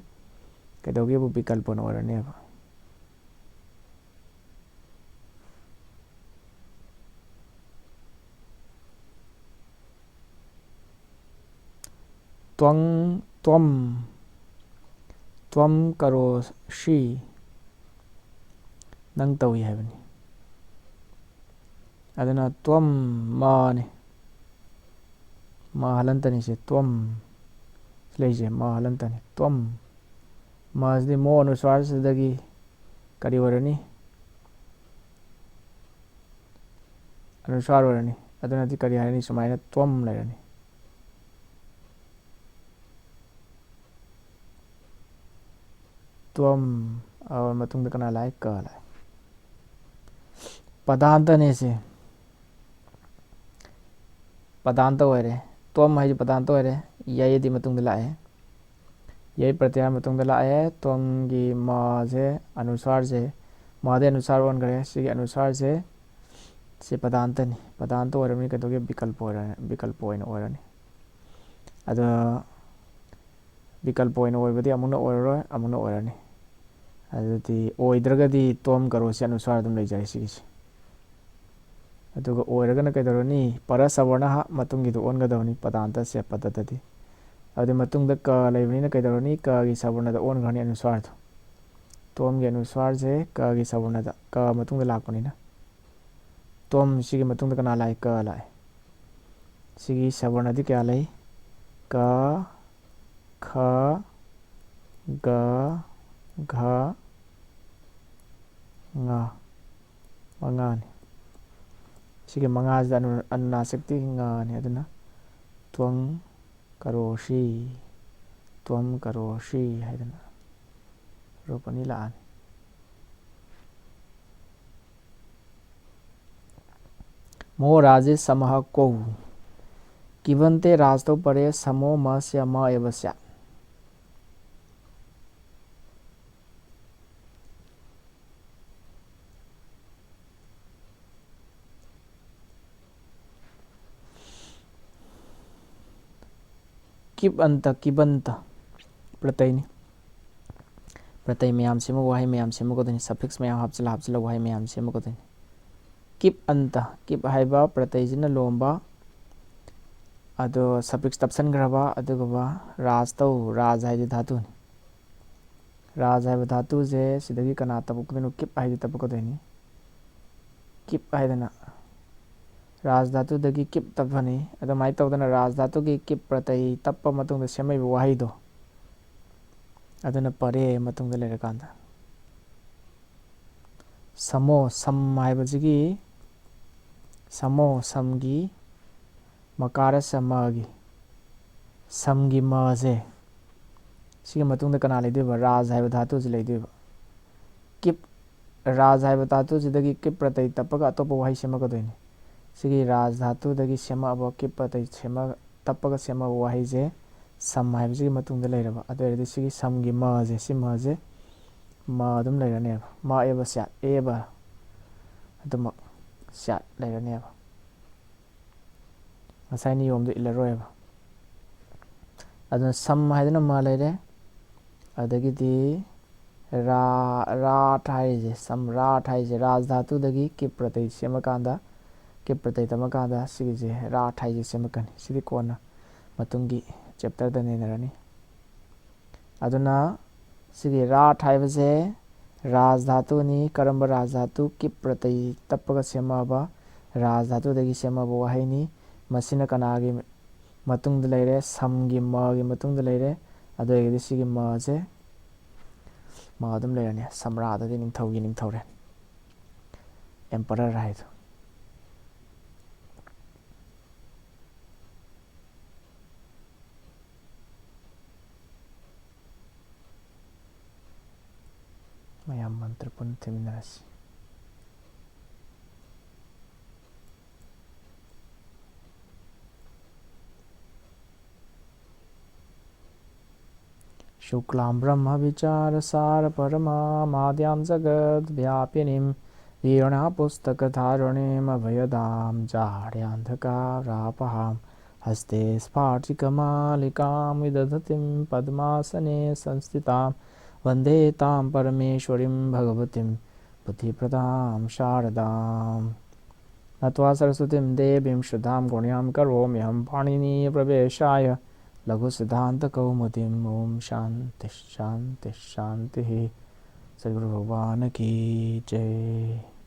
ꯀꯩꯗꯧꯒꯦꯕꯨ? ꯕꯤꯀꯜꯄ ꯑꯣꯏꯅ ꯑꯣꯏꯔꯅꯦꯕ꯫ ꯇ꯭ꯋꯪ, ꯇ꯭ꯋꯝ, ꯇ꯭ꯋꯝ ꯀꯔꯣꯁꯤ꯫ ꯅꯪ ꯇꯧꯏ ꯍꯥꯏꯕꯅꯤ꯫ ꯑꯗꯨꯅ ꯇ꯭ꯋꯝ ꯃꯥꯅꯤ꯫ ꯃꯥ ꯍꯂꯟꯇꯅꯤꯁꯦ ꯇ꯭ꯋꯝ꯫ ꯁꯤ ꯂꯩꯁꯦ ꯃꯥ ꯍꯂꯟꯇꯅꯤ꯫ ꯇ꯭ꯋꯝ꯫ ꯃꯥꯁꯤꯗꯤ ꯃꯣ ꯑꯅꯨꯁ꯭ꯋꯥꯔꯁꯤꯗꯒꯤ ꯀꯔꯤ ꯑꯣꯏꯔꯅꯤ? ꯑꯅꯨꯁ꯭ꯋꯥꯔ ꯑꯣꯏꯔꯅꯤ꯫ ꯑꯗꯨꯅꯗꯤ ꯀꯔꯤ ꯍꯥꯏꯔꯅꯤ? ꯁꯨꯃꯥꯏꯅ ꯇ꯭ꯋꯝ ꯂꯩꯔꯅꯤ꯫ ꯇ꯭ꯋꯝ꯫ ꯑ, ꯃꯇꯨꯡꯗ ꯀꯅꯥ ꯂꯥꯛꯑꯦ? ꯀ ꯂꯥꯛꯑꯦ꯫ ꯄꯗꯥꯟꯇꯅꯦ ꯁꯤ꯫ ꯄꯗꯥꯟꯇ ꯑꯣꯏꯔꯦ꯫ ꯇ꯭ꯋꯝ ꯍꯥꯏꯁꯦ ꯄꯗꯥꯟꯇ ꯑꯣꯏꯔꯦ꯫ ꯌꯩꯗꯤ ꯃꯇꯨꯡꯗ ꯂꯥꯛꯑꯦ꯫ ꯌꯩ ꯄ꯭ꯔꯇꯌꯥꯔ ꯃꯇꯨꯡꯗ ꯂꯥꯛꯑꯦ꯫ ꯇ꯭ꯋꯝꯒꯤ ꯃꯥꯁꯦ ꯑꯅꯨꯁ꯭ꯋꯥꯔꯁꯦ, ꯃꯥꯗꯤ ꯑꯅꯨꯁ꯭ꯋꯥꯔ ꯑꯣꯟꯈ꯭ꯔꯦ꯫ ꯁꯤꯒꯤ ꯑꯅꯨꯁ꯭ꯋꯥꯔꯁꯦ ꯁꯤ ꯄꯗꯥꯟꯇꯅꯤ꯫ ꯄꯗꯥꯟꯇ ꯑꯣꯏꯔꯕꯅꯤ ꯀꯩꯗꯧꯒꯦ? ꯕꯤꯀꯜꯄ ꯑꯣꯏꯔ-, ꯕꯤꯀꯜꯄ ꯑꯣꯏꯅ ꯑꯣꯏꯔꯅꯤ꯫ ꯑꯗꯣ ꯕꯤꯀꯜꯄ ꯑꯣꯏꯅ ꯑꯣꯏꯕꯗꯤ ꯑꯃꯨꯛꯅ ꯑꯣꯏꯔꯔꯣꯏ, ꯑꯃꯨꯛꯅ ꯑꯣꯏꯔꯅꯤ꯫ ꯑꯗꯨꯗꯤ ꯑꯣꯏꯗ꯭ꯔꯒꯗꯤ ꯇ꯭ꯋꯝ ꯀꯔꯣꯁꯤ ꯑꯅꯨꯁ꯭ꯋꯥꯔ ꯑꯗꯨꯝ ꯂꯩꯖꯔꯦ ꯁꯤꯒꯤꯁꯦ꯫ ꯑꯗꯨꯒ ꯑꯣꯏꯔꯒꯅ ꯀꯩꯗꯧꯔꯅꯤ? ꯄꯔ ꯁꯕꯔꯅꯍ ꯃꯇꯨꯡꯒꯤꯗꯣ ꯑꯣꯟꯒꯗꯕꯅꯤ, ꯄꯗꯥꯟꯇꯁꯦ ꯄꯗꯗꯗꯤ꯫ ꯑꯗꯨꯗꯤ ꯃꯇꯨꯡꯗ ꯀ ꯂꯩꯕꯅꯤꯅ ꯀꯩꯗꯧꯔꯅꯤ? ꯀꯒꯤ ꯁꯕꯔꯅꯗ ꯑꯣꯟꯈ꯭ꯔꯅꯤ ꯑꯅꯨꯁ꯭ꯋꯥꯔꯗꯣ꯫ ꯇ꯭ꯋꯝꯒꯤ ꯑꯅꯨꯁ꯭ꯋꯥꯔꯁꯦ ꯀꯒꯤ ꯁꯕꯔꯅꯗ, ꯀ ꯃꯇꯨꯡꯗ ꯂꯥꯛꯄꯅꯤꯅ꯫ ꯇ꯭ꯋꯝ ꯁꯤꯒꯤ ꯃꯇꯨꯡꯗ ꯀꯅꯥ ꯂꯥꯛꯏ? ꯀ ꯂꯥꯛꯏ꯫ ꯁꯤꯒꯤ ꯁꯕꯔꯅꯗꯤ ꯀꯌꯥ ꯂꯩ? ꯀ, ꯈ, ꯒ, ꯘ, ꯉ꯫ ꯃꯉꯥꯅꯤ꯫ ꯁꯤꯒꯤ ꯃꯉꯥꯁꯤꯗ ꯑꯅꯨ-, ꯑꯅꯨꯅꯥꯁꯤꯛꯇꯤ ꯉꯅꯤ꯫ ꯑꯗꯨꯅ ꯇ꯭ꯋꯝ ꯀꯔꯣꯁꯤ, ꯇ꯭ꯋꯝ ꯀꯔꯣꯁꯤ ꯍꯥꯏꯗꯅ ꯔꯨꯞ ꯑꯅꯤ ꯂꯥꯛꯑꯅꯤ꯫ ꯃꯣ ꯔꯥꯖꯦ ꯁꯃꯍ ꯀꯧ꯫ ꯀꯤꯕꯟꯇꯦ ꯔꯥꯖꯇꯧ ꯄꯔꯦ ꯁꯃꯣ ꯃ ꯁ꯭ꯌ ꯃ ꯑꯦꯕ ꯁ꯭ꯌꯥꯠ꯫ ꯀꯤꯞ ꯑꯟꯇ, ꯀꯤꯕꯟꯇ ꯄ꯭ꯔꯇꯩꯅꯤ꯫ ꯄ꯭ꯔꯇꯩ ꯃꯌꯥꯝ ꯁꯦꯝꯃꯒ ꯋꯥꯍꯩ ꯃꯌꯥꯝ ꯁꯦꯝꯃꯛꯀꯗꯣꯏꯅꯤ꯫ ꯁꯐꯤꯛꯁ ꯃꯌꯥꯝ ꯍꯥꯞꯆꯤꯜꯂ ꯍꯥꯞꯆꯤꯜꯂꯒ ꯋꯥꯍꯩ ꯃꯌꯥꯝ ꯁꯦꯝꯃꯛꯀꯗꯣꯏꯅꯤ꯫ ꯀꯤꯞ ꯑꯟꯇ, ꯀꯤꯞ ꯍꯥꯏꯕ ꯄ꯭ꯔꯇꯩꯁꯤꯅ ꯂꯣꯝꯕ, ꯑꯗꯣ ꯁꯐꯤꯛꯁ ꯇꯞꯁꯟꯈ꯭ꯔꯕ, ꯑꯗꯨꯒꯨꯝꯕ ꯔꯥꯖ ꯇꯧ, ꯔꯥꯖ ꯍꯥꯏꯗꯤ ꯙꯥꯇꯨꯅꯤ꯫ ꯔꯥꯖ ꯍꯥꯏꯕ ꯙꯥꯇꯨꯁꯦ ꯁꯤꯗꯒꯤ ꯀꯅꯥ ꯇꯞꯄꯛꯀꯗꯣꯏꯅꯣ? ꯀꯤꯞ ꯍꯥꯏꯗꯤ ꯇꯞꯄꯛꯀꯗꯣꯏꯅꯤ꯫ ꯀꯤꯞ ꯍꯥꯏꯗꯅ ꯔꯥꯖ ꯙꯥꯇꯨꯗꯒꯤ ꯀꯤꯞ ꯇꯞꯄꯅꯤ꯫ ꯑꯗꯨꯃꯥꯏꯅ ꯇꯧꯗꯅ ꯔꯥꯖ ꯙꯥꯇꯨꯒꯤ ꯀꯤꯞ ꯄ꯭ꯔꯇꯩ ꯇꯞꯄ ꯃꯇꯨꯡꯗ ꯁꯦꯝꯃꯛꯏꯕ ꯋꯥꯍꯩꯗꯣ, ꯑꯗꯨꯅ ꯄꯔꯦ ꯃꯇꯨꯡꯗ ꯂꯩꯔꯀꯥꯟꯗ꯫ ꯁꯃꯣ, ꯁꯝ ꯍꯥꯏꯕꯁꯤꯒꯤ, ꯁꯃꯣ, ꯁꯝꯒꯤ, ꯃꯀꯥꯔ ꯁꯃꯒꯤ, ꯁꯝꯒꯤ ꯃꯁꯦ, ꯁꯤꯒꯤ ꯃꯇꯨꯡꯗ ꯀꯅꯥ ꯂꯩꯗꯣꯏꯕ? ꯔꯥꯖ ꯍꯥꯏꯕ ꯙꯥꯇꯨꯁꯤ ꯂꯩꯗꯣꯏꯕ꯫ ꯀꯤꯞ, ꯔꯥꯖ ꯍꯥꯏꯕ ꯙꯥꯇꯨꯁꯤꯗꯒꯤ ꯀꯤꯞ ꯄ꯭ꯔꯇꯩ ꯇꯞꯄꯒ ꯑꯇꯣꯞꯄ ꯋꯥꯍꯩ ꯁꯦꯝꯃꯛꯀꯗꯣꯏꯅꯤ꯫ ꯁꯤꯒꯤ ꯔꯥꯖ ꯙꯥꯇꯨꯗꯒꯤ ꯁꯦꯝꯃꯛꯑꯕ ꯀꯤꯞ ꯄ꯭ꯔꯇꯩ ꯁꯦꯝꯃ-, ꯇꯞꯄꯒ ꯁꯦꯝꯃꯛꯑꯕ ꯋꯥꯍꯩꯁꯦ ꯁꯝ ꯍꯥꯏꯕꯁꯤꯒꯤ ꯃꯇꯨꯡꯗ ꯂꯩꯔꯕ꯫ ꯑꯗꯨ ꯑꯣꯏꯔꯗꯤ ꯁꯤꯒꯤ ꯁꯝꯒꯤ ꯃꯁꯦ, ꯁꯤ ꯃꯁꯦ ꯃ ꯑꯗꯨꯝ ꯂꯩꯔꯅꯦꯕ꯫ ꯃ ꯑꯦꯕ ꯁ꯭ꯌꯥꯠ, ꯑꯦꯕ ꯑꯗꯨꯃꯛ ꯁ꯭ꯌꯥꯠ ꯂꯩꯔꯅꯦꯕ꯫ ꯉꯁꯥꯏ ꯅꯤꯌꯣꯝꯗꯣ ꯏꯜꯂꯔꯣꯏꯕ꯫ ꯑꯗꯨꯅ ꯁꯝ ꯍꯥꯏꯗꯨꯅ ꯃ ꯂꯩꯔꯦ꯫ ꯑꯗꯒꯤꯗꯤ ꯔꯥ, ꯔꯥꯠ ꯍꯥꯏꯔꯤꯁꯦ, ꯁꯝ ꯔꯥꯠ ꯍꯥꯏꯔꯤꯁꯦ ꯔꯥꯖ ꯙꯥꯇꯨꯗꯒꯤ ꯀꯤꯞ ꯄ꯭ꯔꯇꯩ ꯁꯦꯝꯃꯀꯥꯟꯗ, ꯀꯤꯞ ꯄ꯭ꯔꯇꯩ ꯇꯝꯃꯀꯥꯟꯗ ꯁꯤꯒꯤꯁꯦ ꯔꯥꯠ ꯍꯥꯏꯁꯦ ꯁꯦꯝꯃꯛꯀꯅꯤ꯫ ꯁꯤꯗꯤ ꯀꯣꯟꯅ ꯃꯇꯨꯡꯒꯤ ꯆꯦꯞꯇꯔꯗ ꯅꯩꯅꯔꯅꯤ꯫ ꯑꯗꯨꯅ ꯁꯤꯒꯤ ꯔꯥꯠ ꯍꯥꯏꯕꯁꯦ ꯔꯥꯖ ꯙꯥꯇꯨꯅꯤ꯫ ꯀꯔꯝꯕ ꯔꯥꯖ ꯙꯥꯇꯨ? ꯀꯤꯞ ꯄ꯭ꯔꯇꯩ ꯇꯞꯄꯒ ꯁꯦꯝꯃꯛꯑꯕ, ꯔꯥꯖ ꯙꯥꯇꯨꯗꯒꯤ ꯁꯦꯝꯃꯛꯑꯕ ꯋꯥꯍꯩꯅꯤ꯫ ꯃꯁꯤꯅ ꯀꯅꯥꯒꯤ ꯃꯇꯨꯡꯗ ꯂꯩꯔꯦ? ꯁꯝꯒꯤ ꯃꯒꯤ ꯃꯇꯨꯡꯗ ꯂꯩꯔꯦ꯫ ꯑꯗꯨ ꯑꯣꯏꯔꯒꯗꯤ ꯁꯤꯒꯤ ꯃꯁꯦ ꯃ ꯑꯗꯨꯝ ꯂꯩꯔꯅꯤ꯫ ꯁꯝꯔꯥꯠ ꯑꯗꯤ ꯅꯤꯡꯊꯧꯒꯤ ꯅꯤꯡꯊꯧꯔꯦꯜ, ꯑꯦꯝꯄꯔꯔ ꯍꯥꯏꯗꯣ꯫ ꯃꯌꯥꯝ ꯃꯟꯇ꯭ꯔ ꯄꯨꯟꯅ ꯊꯤꯃꯤꯟꯅꯔꯁꯤ꯫ शुक्लां ब्रह्मविचारसारपरमामाद्यां जगद्व्यापिनीं वीरणापुस्तकधारिणीमभयदां जाड्यान्धकारापहां हस्ते स्फाटिकमालिकां विदधतीं पद्मासने संस्थितां वन्दे तां परमेश्वरीं भगवतीं बुद्धिप्रदां शारदाम्। नत्वा सरस्वतीं देवीं श्रद्धां गुण्यां करोम्यहं पाणिनीयप्रवेशाय लघुसिद्धान्तकौमुदीम्। ॐ शान्तिः शान्तिः शान्तिः। सद्गुरु भगवान की जय।